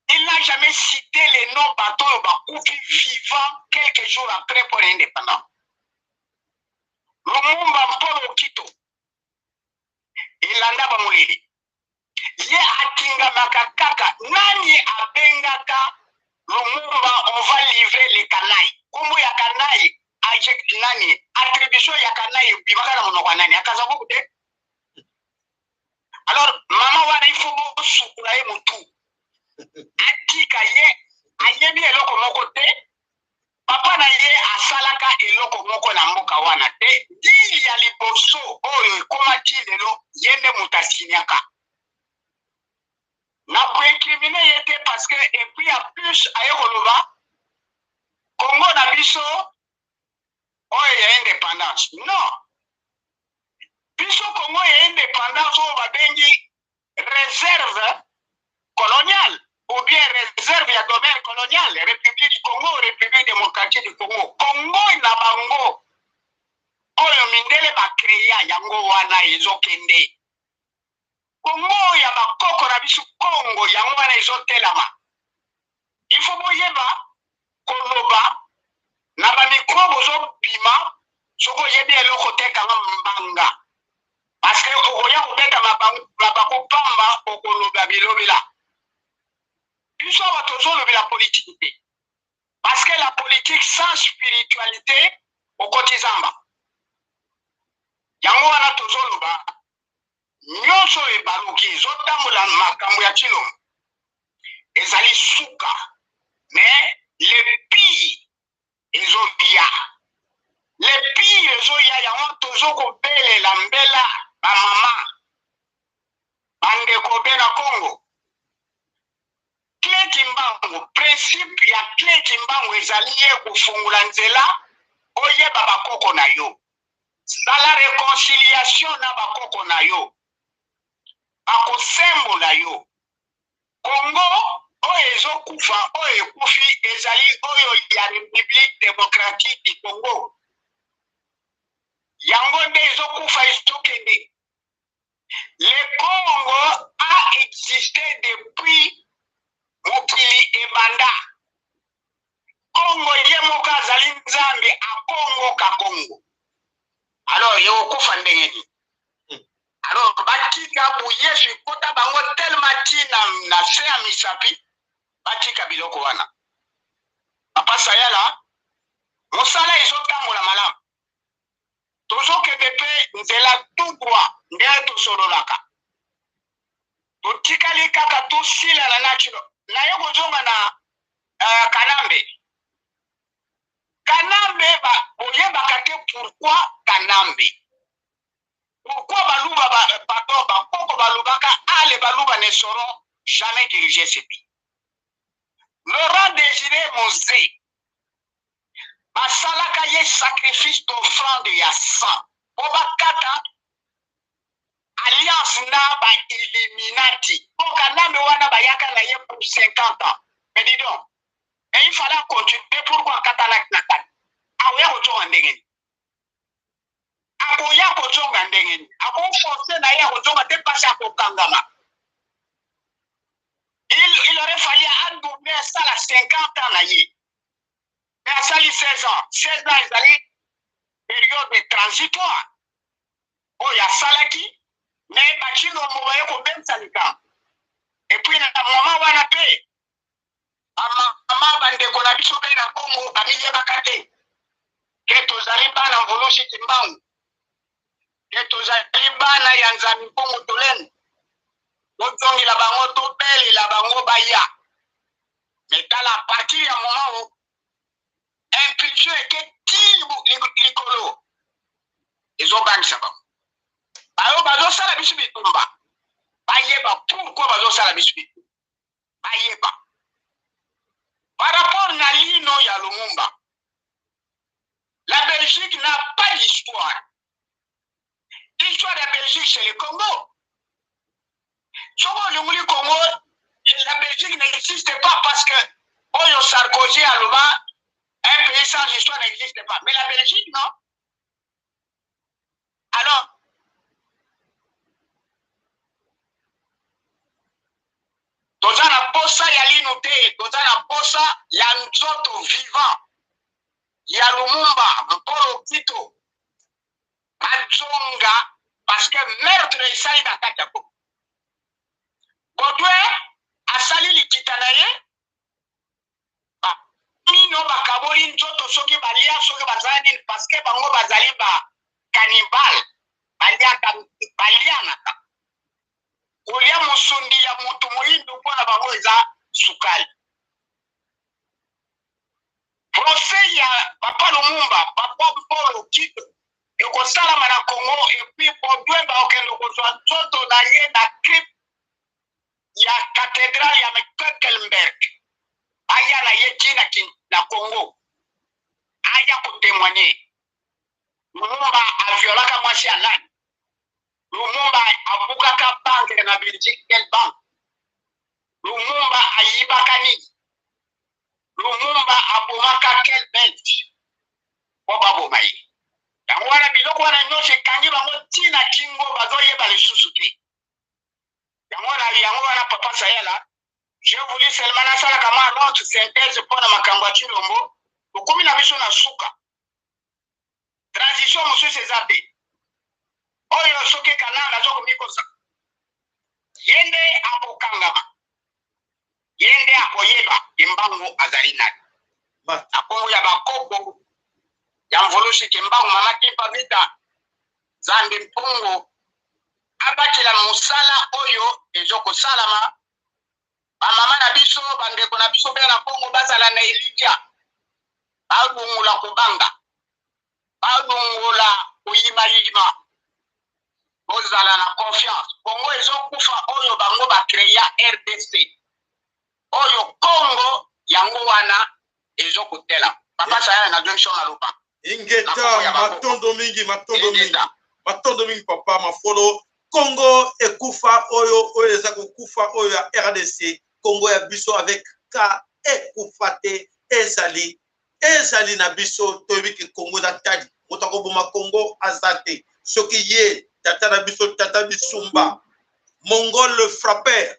Il n'a jamais cité les noms bato oyo bakufi vivant quelques jours après pour l'indépendance. Lumumba Mpolo Okito elanda bamoleli ye atingamaka kaka nani abengaka Lumumba on va livrer les canailles kombo ya canaille nani attribution ya canaille ebimaka na monoko ya nani akazabuku te. Alors mama wana il faut bosukola ye motu atika ye ayebi eloko moko te. Papa na ye asalaka eloko moko na mboka wana te. Dili ya liboso oyo ekomaki lelo ye nde moto asinyaka. Na koincrimine ye te parce que et puis en plus aye koloba Congo na biso oyo ya independance. Non, biso Congo ya independance oyo babengi réserve coloniale ou bien réserve ya domaine colonial, République du Congo, République démocratique du Congo, Congo na bango oyo mindele bakrea yango wana ezokende. Congo ya bakoko na biso Congo yango wana ezotelama. Il faut boyeba koloba na ba micro bozobima soki oyebi eloko te kanga mbanga parce que okoya kobeta mabaku pamba okoloba bilobela. Biso awa tozolobela politique te parce que la politique sans spiritualité okoti zamba. Yango wana tozoloba nyonso ebaluki ezotambola makambo ya Tshilombo ezali suka mais le pire ezoya, le pire ezoya. Yango tozokobelela mbela bamama bandeko be na Congo. Clé Kimbangu, principe ya Clé Kimbangu ezali ye kofungola nzela oyeba bakoko na yo. Sala reconciliation na bakoko na yo, bakosembola yo. Congo oyo ezokufa oyo ekufi ezali oyo ya République démocratique du Congo. Yango nde ezokufa ezokende. Le Congo a existé depuis mokili ebanda. Congo ye moko azali Nzambe akongo ka Congo. Alors ye okufa ndenge nini? Alors batika buyesu ekota bango tellement ti na, na se ya misapi batika biloko wana. Papa Sayala, mosala ezotambola malamu. Tozokende mpe nzela tout droit ndenge tosololaka. Totikali kaka tosilana na kilo. Naye kozonga na Kanambe. Kanambe ba, boyebaka te pourquoi Kanambe. Pourquoi Baluba ba, pardon, bakoko balobaka ah les Baluba ne sauront jamais diriger ce pays. Laurent Désiré Mozé basalaka ye sacrifice d'offrande ya sang po bakata alliance na ba Illuminati. Po Kanambe wana bayaka na ye pour 50 ans. Mais dis donc, et il fallait continuer pourquoi akatanaki na kati. Akoya kozonga ndenge nini? Akoya kozonga ndenge nini? Akoforce na ye akozonga te mpasi akokangama. Il aurait fallu adourne asala 50 ans na ye. Mais asali 16 ans. 16 ans ezali période transitoire oyo asalaki, mais bachilombo baye kobebisa likambo. Et puis na moment wana mpe bamama bandeko na biso mpe na Congo bamiyebaka te ke tozali bana Mvulusi Kimbangu, ke tozali bana ya Nzambe Mpungu Tulendo. Tozongela bango, tobelela bango baya. Mais tala, à partir ya moment où impulsion eke ti likolo, ezobangisa bango. Bayo bazosala biso bitumba, bayeba pourquoi bazosala biso bitumba, bayeba par rapport na lino ya Lumumba. La Belgique n'a pas d'histoire. Histoire ya Belgique, c'est le Congo. Soki olingoli Congo, la Belgique n'existe pas, parce que oyo Sarkozy aloba, un pays sans histoire n'existe pas. Mais la Belgique, non. Alors toza na posa ya lino te, toza na posa ya nzoto vivant ya Lumumba Mpolo Kito bazonga, parce que meurtre esali na kati ya Congo. Baudouin asali likita na ye, mino bakaboli nzoto, soki balia, soki bazala nini, parce que bango bazali ba cannibale, baliaka, balianaka. Kolia mosundi ya moto moyindo mpo na bango eza sukali. Procès ya papa Lumumba, papa Mpolo Kito, ekosalama na Congo, et puis Baudouin bakokende kozwa nzoto na ye na crypte ya cathédrale ya Mecklenburg. Aya na ye ti na Congo, aya kotémoigner. Lumumba aviolaka mwasi ya nani? Lumumba abukaka banque na Belgique, quelle banque? Lumumba ayibaka nini? Lumumba abomaka quel Belge mpo baboma ye? Yango wana biloko wana nyonso ekangi bango ntina kingo, bazoyeba lisusu te. Yango wana, papa Sayala, je voulu seulement nasalaka mwa note synthèse mpo na makambo ya Tshilombo. Tokomi na biso na suka, transition mosusu eza te. Oyo soki Kananga azokomikosa, ye nde akokangama, ye nde akoyeba Kimbangu azali nani. Na nkombo ya bakoko ya Mvulusi Kimbangu, mama Kimpa Vita, Nzambe Mpungu abatela mosala oyo ezokosalama. Bamama na biso, bandeko na biso mpe na Kongo, bazala na elikya, balongola kobanga, balongola koyimayima, bozala na confiance. Kongo ezokufa, oyo bango bacréa RDC, oyo Kongo, yango wana ezokotela. Papa Sayala, nazongi so maloba. Ingeta, matondo mingi, matondo mingi, matondo mingi, papa Mafolo. Congo ekufa, oyo eza kokufa, oyo ya RDC. Congo ya biso avec K ekufa te, ezali na biso. Toyebi ke Congo eza tali, moto akoboma Congo aza te. Soki ye tata na biso, tata Bisumba, Mongol le frappeur,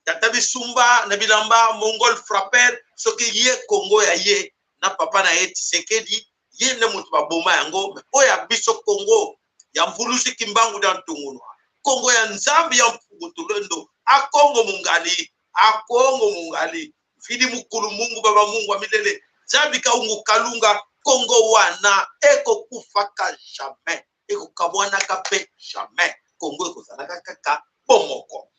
tata Bisumba na bilamba, Mongol frappeur, soki ye Congo ya ye na papa na ye Tshisekedi, ye nde moto baboma yango. Oyo ya biso Congo ya Mvuluzi Kimbangu da Ntungunwa, Kongo ya Nzambe ya Mpungu Tulendo, akongo mungali, akongo mungali, mfidi mukulu, Mungu baba, Mungu wa milele, Nzambi kaungu kalunga. Kongo wana ekokufaka jamais, ekokabwanaka mpe jamais. Kongo ekozalaka kaka bomoko.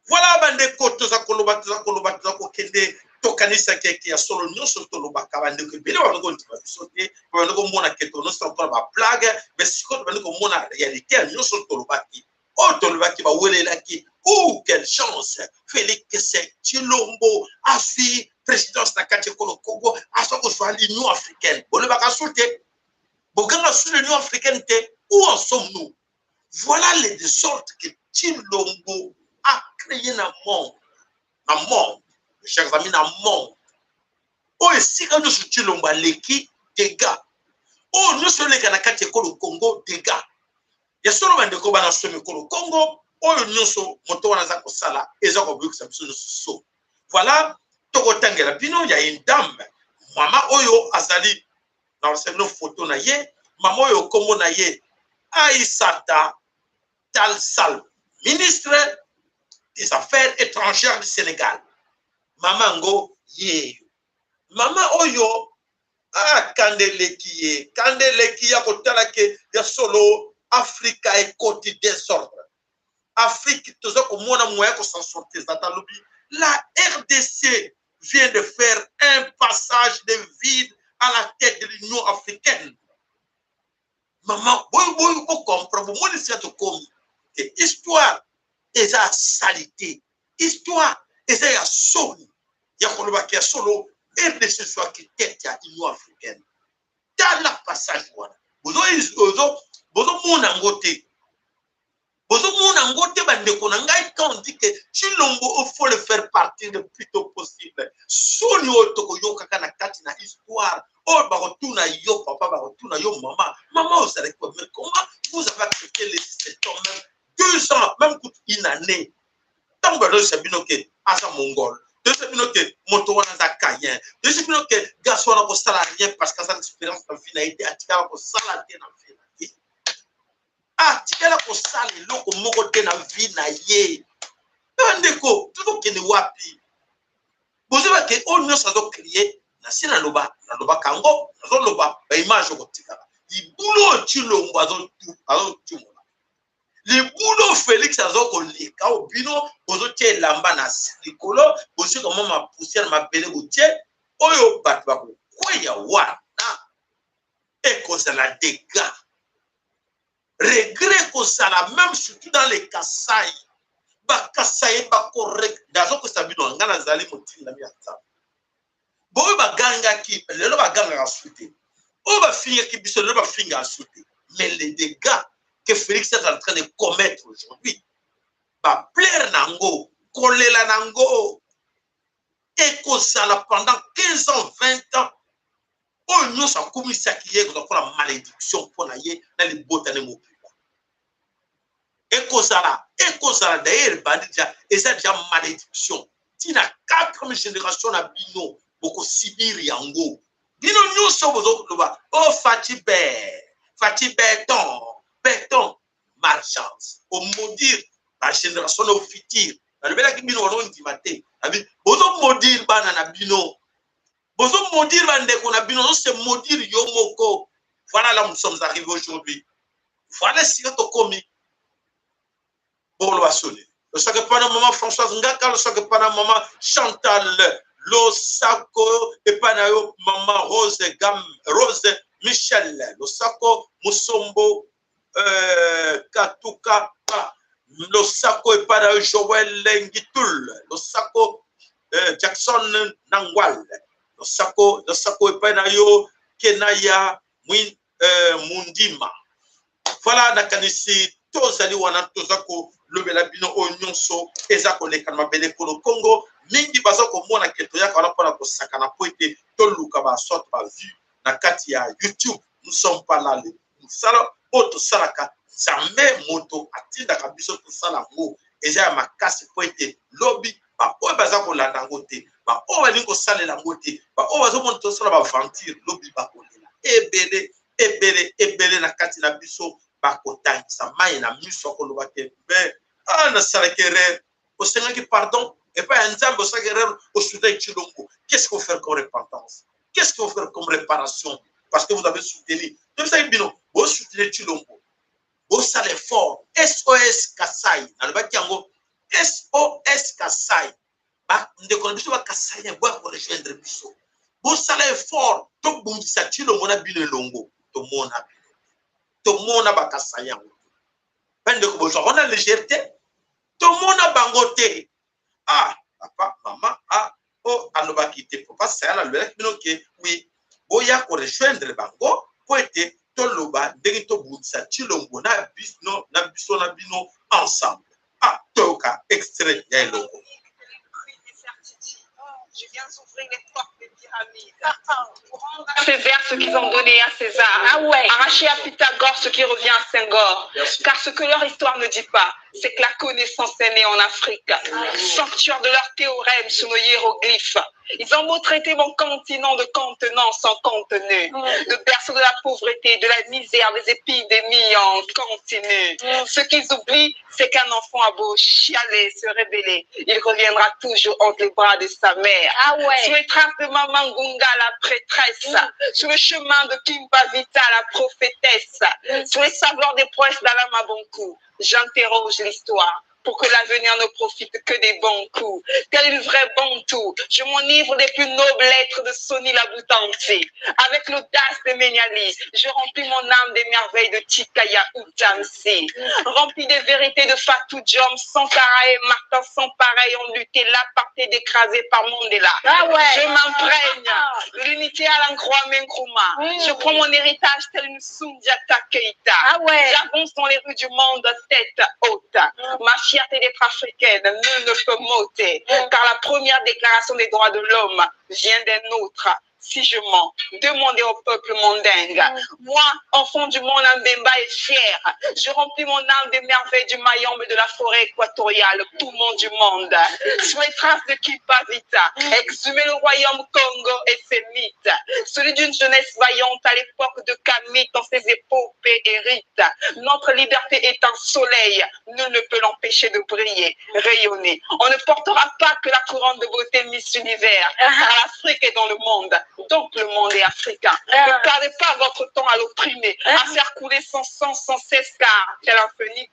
Voilà, bandeko, toza koloba, toza koloba, toza kokende. Tokanisaki eke ya solo nyonso tolobaka, bandeko ebele bandi kondima biso te, bandi komona ke tonosa lokola bablague. Mais sikoyo tobandi komona réalité ya nyonso tolobaki. Oyo tolobaki, bawelelaki ou quelle chance, Félix Tshilombo azwi présidence na kati ekolo Congo, aza kozwa l'Union africaine. Bolobaka su te, boganga su l'Union africaine te. Où en sommes-nous? Voilà les désordres que Tshilombo a créé na monde, na monde, chers amis, na monde oyo. Esika nyonso Tshilombo aleki, dégâts. Oyo nyonso eleka na kati ekolo Congo, dégâts. Ya solo, bandeko bana somi ekolo Congo, oyo nyonso moto wana aza kosala eza kobikisa biso nyonso. So voilà, tokotangela bino ya une dame, mama oyo azali na bino photo na ye. Mama oyo, nkombo na ye Aïssata Tall Sall, ministre des Affaires étrangères du Sénégal. Mama yango ye, mama oyo akanda eleki ye, kanda eleki ya kotala ke ya solo Afrika ekoti désordre. Afrique toza komona moyen kos'en sortir. Zata alobi la RDC. vient de faire un passage de vide à la tête de l'Union africaine. Maman, boy, comprendre, bomoni esika tokomi ke histoire eza salité, histoire eza ya soni ya kolobaki ya solo. RDC zwaki tête ya Union africaine. Tala passage wana, bozomona yango te, bozomona yango te, bandeko na ngai. Quand on dit que Tshilombo, il faut le faire partir le plus tôt possible, soni oyo tokoyokaka na kati na histoire oyo, bakotuna yo papa, bakotuna yo mama, mama ozalaki, mais comment vous avez accepté cet homme même 2 ans, même une année? Ntango bazoyebisa bino ke aza mongol, toyebisa bino ke moto wana aza caïn, toyebisa bino ke garçon wana kosala rien parce que aza na expérience na vie na ye te, atikala kosala te na vie na ye, atikala kosala eloko moko te na vie na ye. Bandeko, tozokende wapi? Bozoba ke oyo nyonso azocréer na se. Naloba, nalobaka yango, nazoloba, baimage okotikala. Libulu oyo Tshilombo azotumola, libulu oyo Félix azokoleka, oyo bino bozotia elamba na likolo, bozoka mwa mapoussière, mabele botie, oyo bato bakokweya wana, ekozala dégâts, regret ekozala même surtout dans les Kasai. Bakasai bakorek. Nazokosa bino? Nga nazali motindami ya Nzambe. Boyo bagangaki, lelo bagangaka su te. Oyo bafingaki biso, lelo bafingaka su te. Mais les dégâts que Félix est en train de commettre aujourd'hui, bapleurs nango, kolela nango ekozala pendant 15 ans, 20 ans. Oyo nyonso akumisaki ye, ekozala mpona malédiction mpo na ye na libota ne mobimba. Ekozala d'ailleurs ebandi déjà, eza déjà malédiction ntina quatrième génération na bino. Bokosibir yango bino nyonso. Bozoloba o Fatshi be, Fatshi béton, béton, malchance, omaudire bagénération na future. Nalobelaki bino, bazondima te. Bozomaudire bana na bino, bozomaudire bandeko na bino, ozose maudire yo moko. Voilà là nous sommes arrivés aujourd'hui, voilà esika tokomi. Bokoloba soni. Losako epai na mama Françoise Ngaka, losako epai na mama Chantal, losako epai na yo mama Rose Gam, Rose Michel, losako Musombo Katuka pa, losako epai na yo Joel Ngitul, losako Jackson Nangwal, losako, losako epai na yo Kenaya Mundima. Voilà, nakanisi tozali wana, toza kolobela bino oyo nyonso eza koleka na mabele kolo Congo. Mingi baza komona ke toyaka wana mpona kosakana, mpo ete toluka basorte bavues na kati ya YouTube. Nous sommes pas là. Mosala oyo tosalaka, Nzambe moto atindaka biso tosala yango, eza ya makasi, mpo ete lobi baoyo baza kolanda yango te, baoyo balingi kosalela yango te, baoyo bazomona tosala baaventure, lobi bakolela ebele, ebele, ebele na kati na biso, bakotangisa mai na miso, akoloba te: "Me ah, nasalaki erreur." Osengaki pardon epai ya Nzambe? Osalaki erreur, osoutenir Tshilombo. Qu'est-ce qu'il faut faire comme repentance? Qu'est-ce qu'il faut faire comme réparation? Parce que vous avez soutenu, tobisaki bino, bosoutenir Tshilombo, bosala effort. SOS Kasai, nalobaki yango, SOS Kasai. Bandeko na biso bakasai, boya korejoindre biso, bosala effort, tobundisa Tshilombo na bino elongo. Tomona bino, tomona bakasai yango. Bandeko, bozwaka na légèreté, tomona bango te. Ah, papa, mama, ah, o alobaki te, papa Sayala alobelaki bino ke oui, boya korejoindre bango mpo ete toloba ndenge tobundisa Tshilombo na biso, na biso na bino ensemble. Ah, toyoka extrait ya eloko. Je viens ouvrir les portes des pyramides pour rendre à César ce qu'ils ont donné à César. Arracher à Pythagore ce qui revient à Senghor. Car ce que leur histoire ne dit pas, c'est que la connaissance est née en Afrique. Sanctuaire de leur théorème sous nos hiéroglyphes. Ils ont maltraité mon continent de contenance en contenu, de berceau de la pauvreté, de la misère, des épidémies en continu. Ce qu'ils oublient, c'est qu'un enfant a beau chialer, se rébeller, il reviendra toujours entre les bras de sa mère. Sous les traces de Maman Ngunga, la prêtresse, sur le chemin de Kimpa Vita, la prophétesse, sur les sablons des prouesses d'Alama Bonkou, j'interroge l'histoire. Pour que l'avenir ne profite que des bons coups. Tel une vraie bantou, je m'enivre des plus nobles lettres de Sony Laboutanti. Avec l'audace de Menyali, je remplis mon âme des merveilles de Tikaya Utamsi. Rempli des vérités de Fatou Diom, Sankara et Martin sans pareil ont lutté l'aparté d'écraser par Mandela. Ah ouais. Je m'imprègne de l'unité à l'Nkwame Nkrumah. Je prends mon héritage tel une Sundiata Keita. Ah ouais. J'avance dans les rues du monde tête haute. Ma fierté d'être africaine, nul ne peut m'ôter. Car la première déclaration des droits de l'homme vient d'un autre. Si je mens, demandez au peuple mandingue. Moi, enfant du monde Mbemba est fier. Je remplis mon âme des merveilles du Mayombe et de la forêt équatoriale, poumon du monde. Sur les traces de Kimpa Vita, exhumer le royaume Congo et ses mythes. Celui d'une jeunesse vaillante à l'époque de Kamit dans ses épopées et rites. Notre liberté est un soleil, nul ne peut l'empêcher de briller, rayonner. On ne portera pas que la couronne de beauté Miss Univers, car l'Afrique est dans le monde, donc le monde est africain. Ne perdez pas votre temps à l'opprimer, à faire couler son sang sans cesse, car tel un phénix,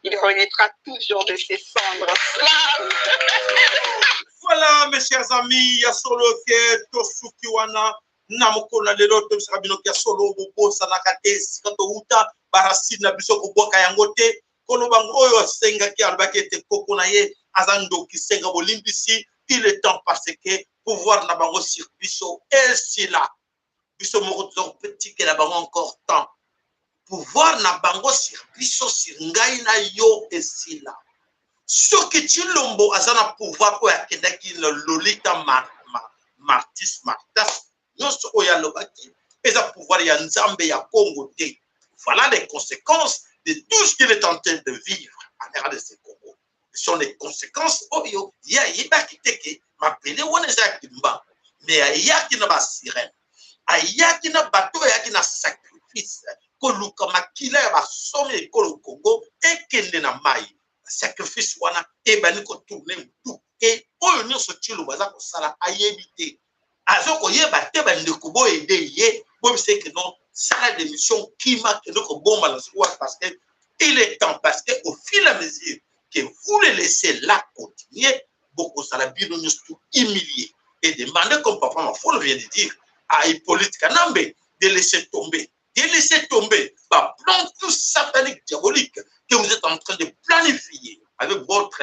il renaîtra toujours de ses cendres. Slam. Voilà, mes chers amis, ya solo ke tosuki wana na mokolo na lelo. Toyebisaka bino ya solo, bobosanaka te esika touta, baracine na biso, kobwaka yango te. Koloba oyo asengaki, alobaki ete koko na ye aza ndoki, senga bolimbisi. Il est temps, parce que pouvoir na bango sur biso esila. Biso moko toza kotikela bango encore temps. Pouvoir na bango sur biso, sur ngai na yo, esila. Soki Tshilombo aza na pouvoir oyo akendaki na Lolita Martis Martas, nyonso oyo alobaki eza pouvoir ya Nzambe ya Congo te. Voilà les conséquences de tout ce qu'il est en train de vivre à l'ère de ce Congo. Ce sont les conséquences oyo ye ayebaki te ke mabele wana eza ya Kimbangu. Mais ayaki na basirene, ayaki na bato, ayaki na sacrifice koluka makila ya basomi ya ekolo Congo ekende na mai. Sacrifice wana ebandi kotourner motu. E oyo nyonso Tshilombo aza kosala, ayebi te, aza koyeba te. Bandeko, boaider ye, boyebisa eke non, sala démission, kima, kende kobomba na soki wapi, parce que il est temps, parce que au fur et à mesure que vous le laissez là continuer, bokozala bino nyonso humilié. Et demandez, comme papa Mafolo vient de dire à Hippolyte Kanambe, de laisser tomber, de laisser tomber ba plan tout satanique, diabolique que vous êtes en train de planifier avec votre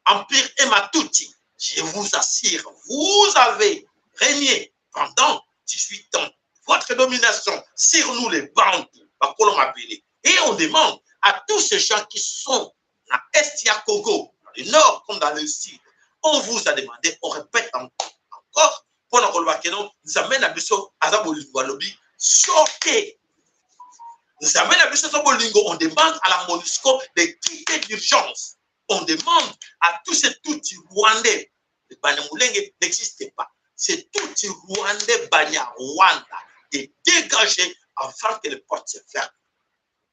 empire Ematouti. Je vous assure, vous avez régné pendant 18 ans, votre domination sur nous les Bantous, bakolo mabele. Et on demande à tous ces gens qui sont dans l'Est ya Congo, dans le nord comme dans le sud, on vous a demandé, on répète encore, pour koloba ke non, Nzambe na biso aza bolingo, alobi sortez. Nzambe na biso aza bolingo. On demande à la MONUSCO de quitter d'urgence. On demande à tous ces Tutsis rwandais, les Banyamulenge n'existent pas, c'est Tutsis rwandais, Banyarwanda, de dégager avant que les portes se ferment.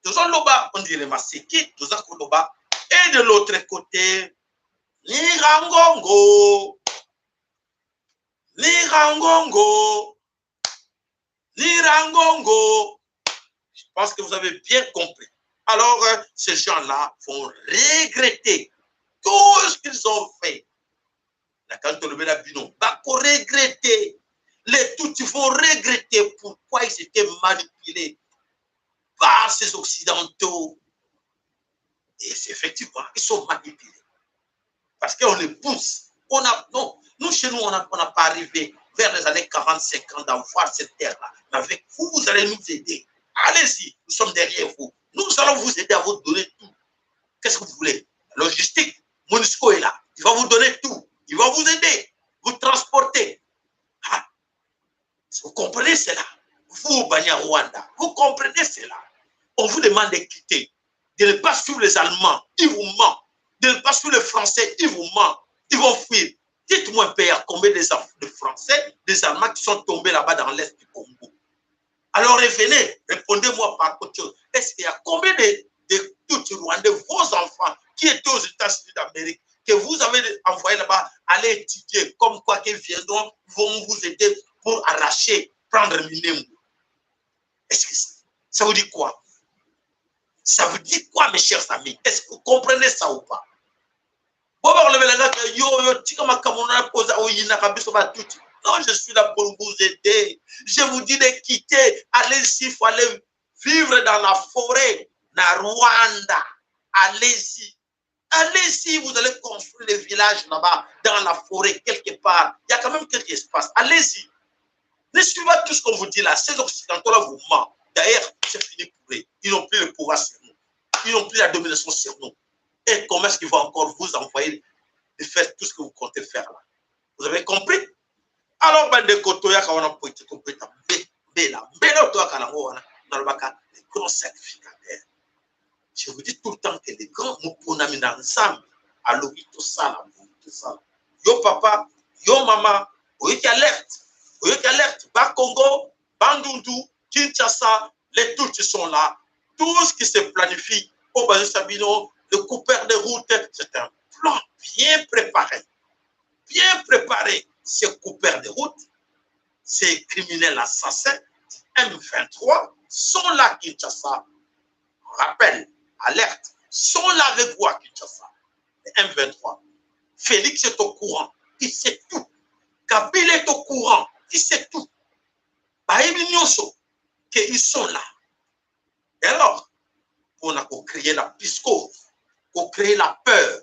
Tozoloba, on dirait maseki, toza koloba. Et de l'autre côté, Nirangongo, Nirangongo, Nirangongo. Je pense que vous avez bien compris. Alors, ces gens-là vont regretter tout ce qu'ils ont fait. La bino, bako regretter. Les Tutsis vont regretter pourquoi ils étaient manipulés par ces Occidentaux. Et c'est effectivement, ils sont manipulés. Parce qu'on les pousse. On a, non, nous, chez nous, on n'a pas arrivé vers les années 40, 50 d'avoir cette terre-là. Mais avec vous, vous allez nous aider. Allez-y, nous sommes derrière vous. Nous allons vous aider à vous donner tout. Qu'est-ce que vous voulez? La logistique, MONUSCO est là. Il va vous donner tout. Il va vous aider, vous transporter. Ah. Vous comprenez cela? Vous, Banyarwanda, vous comprenez cela? On vous demande de quitter, de ne pas suivre les Allemands, ils vous mentent. De ne pas suivre les Français, ils vous mentent. Ils vont fuir. Dites-moi un peu, il y a combien de Français, des Allemands qui sont tombés là-bas dans l'est du Congo? Alors revenez, répondez-moi par autre chose. Est-ce qu'il y a combien de Tutsis Rwandais, vos enfants qui étaient aux États-Unis d'Amérique, que vous avez envoyé là-bas aller étudier, comme quoi qu'ils viendront, vont vous aider pour arracher, prendre Minembwe? Est-ce que ça vous dit quoi? Ça veut dire quoi, mes chers amis? Est-ce que vous comprenez ça ou pas? Boba kolobela kaka yo yo tika makambo na poza oyinaka biso batuti. Non, je suis là pour vous aider. Je vous dis de quitter. Allez-y, faut aller vivre dans la forêt, na Rwanda. Allez-y. Allez-y, vous allez construire des villages là-bas, dans la forêt, quelque part. Il y a quand même quelques espaces. Allez-y. Ne suivez pas tout ce qu'on vous dit là. Ces Occidentaux-là vous mentent. D'ailleurs, c'est fini pour eux. Ils n'ont plus le pouvoir sur nous. Ils n'ont plus la domination sur nous. Et comment est-ce qu'ils vont encore vous envoyer de faire tout ce que vous comptez faire là? Vous avez compris? Alors, bandeko, toyaka wana po ete tobeta mbela mbela oyo toyaka nango wana, nalobaka les grands sacrificateurs. Je vous dis tout le temps que les grands moponami na Nzambe alobi tosala boye, tosala. Yo papa, yo mama, oyoki alerte, oyoki alerte. Bakongo, Bandundu, Kinshasa, les Tutsis sont là. Tout ce qui se planifie au Basé Sabino, le coupeur de route, c'est un plan bien préparé. Bien préparé. Ces coupeurs de route, ces criminels assassins M23 sont là à Kinshasa. Rappel, alerte, sont là avec vous à Kinshasa. Les M23. Félix est au courant, il sait tout. Kabila est au courant, il sait tout. Bayebi nyonso qu'ils sont là. Et alors, pour créer la psychose, pour créer la peur,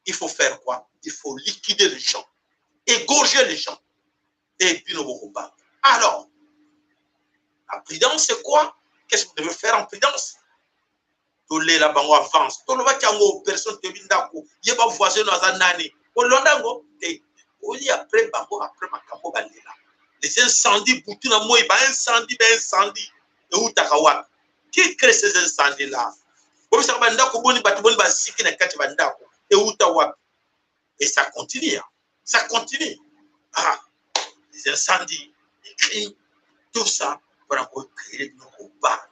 il faut faire quoi? Il faut liquider les gens, égorger les gens. Et puis nous allons. Alors, la prudence, c'est quoi? Qu'est-ce que vous devez faire en prudence? Tolela bango avance. Tolobaki yango personne toyebi ndako. Yeba voisin no aza nani. Olonda yango te. Oli après bango, après makambo balela. Les incendies butu na moi, ba incendie, ba incendie. Eutaka wapi? Qui crée ces incendies là? Bobisaka bandako boni bato boni baziki na kati bandako. Euta wapi? Et ça continue. Hein? Ça continue. Ah, les incendies, les crimes, tout ça, pour créer nos kobanga.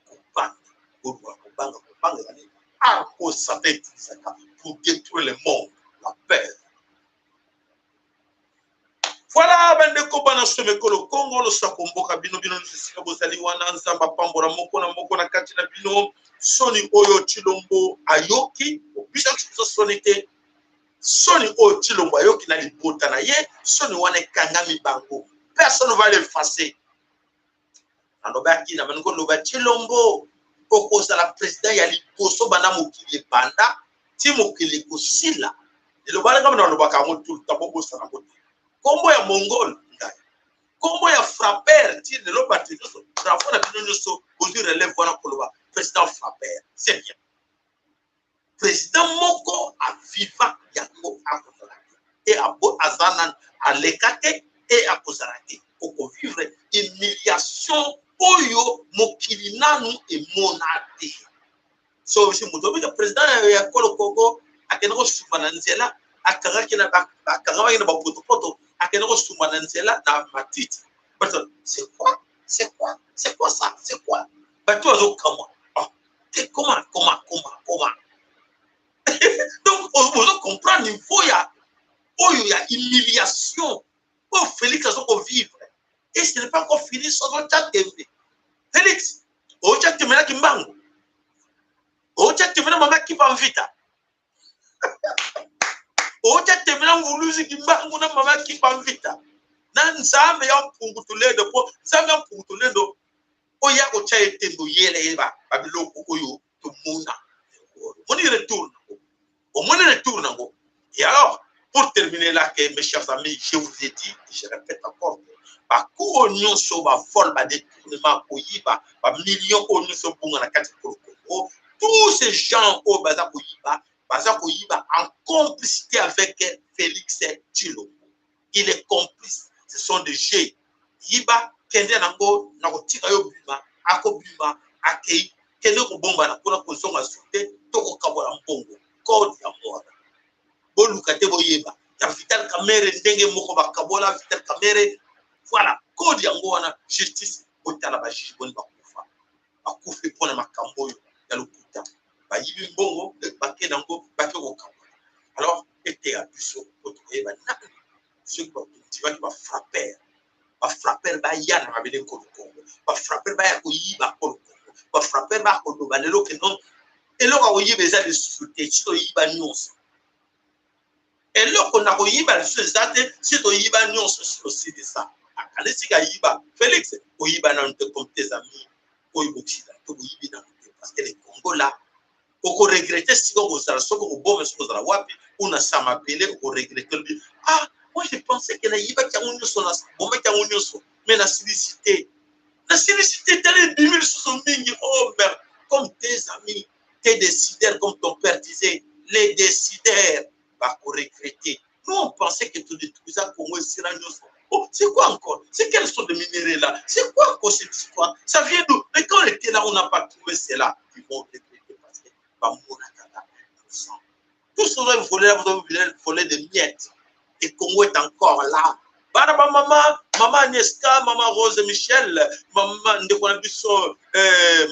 Kobanga. Kobanga, kobanga, ezali arme oyo Satan utilisaka pour détruire le monde, la peur. Voilà, bandeko bana somekolo Kongo, losako mboka bino bino nyonso esika bozali wana. Nzambe apambola moko na moko na kati na bino. Soni oyo Tshilombo ayoki, biso biso soni te. Soni oyo Tshilombo ayoki na libota na ye, soni wana ekangami bango. Personne va l'effacer. Nalobaki na bandi koloba, Tshilombo okozala président ya liboso banda mokili ebanda ti mokili ekosila. Eloba ngai nalobaka yango tout le temps, bobosana yango te. Kombo ya Mongol ngai, kombo ya frapper ti lelo bato nyonso, bravo na bino nyonso bozwi relève wana koloba président frapper, c'est bien. Président moko aviva yango akozala te, e aza nanu aleka te, e akozala te. Okovivre humiliation oyo mokili nanu emona te. So si moto obika président ya kolo Kongo akende kosumba na nzela, akangaki na bakangamaki na bapotopoto, akende kosumba na nzela na matiti. Bato, c'est quoi, c'est quoi, c'est quoi ça, c'est quoi? Bato bazokamwa. Oh, comment, comment, comment, comment? Donc ozo comprendre niveau ya oyo ya humiliation oyo Félix azo kovivre. Et ce n'est pas encore fini. Soki otya tembe, Félix, otya tembe na Kimbangu, otya tembe na mama Kipa Mvita, otya tembe na Mvuluzi Kimbangu na mama Kipa Mvita na Nzambe ya Mpungu Tulendo, mpo Nzambe ya Mpungu Tulendo oyo akotya ye tembe, oyela ye babiloko oyo tomona. Omoni retour nango, omoni retour nango. Et alors, pour terminer là, que mes chers amis, je vous ai dit, je répète encore, baku oyo nyonso, bavol, badétournement, koyiba bamillion oyo nyonso ebunga na kati ya Congo, tous ces gens oyo baza koyiba, baza koyiba en complicité avec Félix Tshilombo. Il est complice. Ce sont des jeux. Yiba, kende nango na kotika yo bima, akobima, akei, kende kobombana mpona kozonga su te, to kokabola mbongo. Code yango wana. Boluka te boyeba ya Vital Kamerhe, ndenge moko bakabola Vital Kamerhe. Voilà, code yango wana. Justice, botala bajuge boni bakufa, bakufi mpona makambo oyo ya lokuta. Bayibi mbongo, bakende yango, bake kokabola. Alors eteya biso po tokoyeba nani soki bakultivaki bafrapper. Bafrapper baya na mabele nkolo Kongo, bafrapper baya koyiba nkolo Kongo. Bafrappeur bakoloba lelo ke non, eloko ya koyiba eza lisusu te, si toyiba nyonso. Eloko na koyiba lisusu eza te, si toyiba nyonso, si tosilisa. Akanisi kayiba. Félix koyiba nanu te, comme tes amis oyo bokisida to boyibi nanu te, parce que le Congo là, okoregretter sika okozala, soki okoboma, soki ozala wapi una sa mabele, okoregretter. Olobi: "Ah, moi je pensais que nayibaki yango nyonso, nabomaki yango nyonso, mais nasilisi te, nasilisi te. Tala, ebimi lisusu mingi." Oh merde! Comme tes amis, tes décideurs, comme ton père disait, les décideurs bakoregretter. Nous, on pensait que todétruisa Congo, esila nyonso. Oh, c'est quoi encore? C'est quelle sorte de minerai là? C'est quoi encore cette histoire? Ça vient d'où? Mais quand on était là, on n'a pas trouvé cela. Ils vont regretter parce que bamona kaka 1%. Tout ce que vous avez volé là, vous avez volé des miettes. Et Congo est encore là. Bana ba mama, mama Agneska, mama Rose Michel, mama ndeko na biso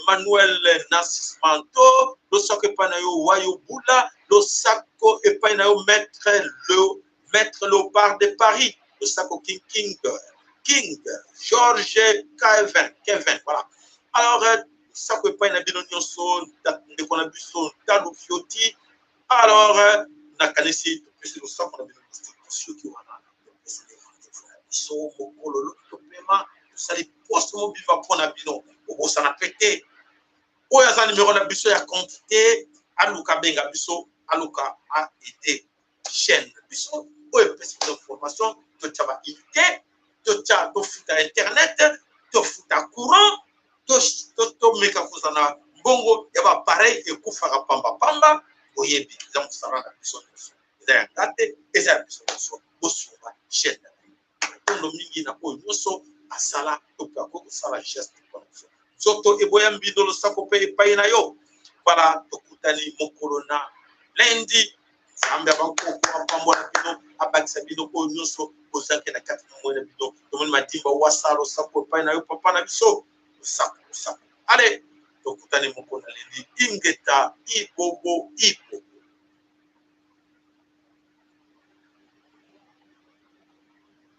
Manuel Narcisse Manto, losako epai na yo Wayo Bula, losako epai na yo maître le maître Léopard de Paris, losako King King King George Kevin Kevin, voilà. Alors losako epai na bino nyonso, ndeko na biso Ntalu Fioti. Alors nakanisi topesi losako na bino nyonso. Soki wana topesi rendez-vous na biso mokolo lobi, topema, tosali poste mobimba mpo na bino. Obosana pe te, oyo aza numero na biso ya compte te, aluka abenga biso, aluka aide chaîne na biso oyo epesi biso information. Totya baunité, totya, tofuta internet, tofuta courant, tomeka kozala na mbongo ya baappareil ekufaka pambapamba. Boyebi, eza mosala na biso nyonso, eza ya nga te, eza ya biso nyonso. Bosunga chaîne na bino. Matondo mingi na oyo nyonso asala to mpe akoki kosala geste mpona biso. Nzoto eboya mbindo, losako mpe epai na yo. Voilà, tokutani mokolo na lundi. Nzambe ya bankoko apambola bino, abakisa bino oyo nyonso bozalaki na kati na moi na bino. Tomoni Madimba Wasa, losako epai na yo, papa na biso, losako, losako. Ale, tokutani mokolo na lundi. Ingeta, ibobo, ibobo.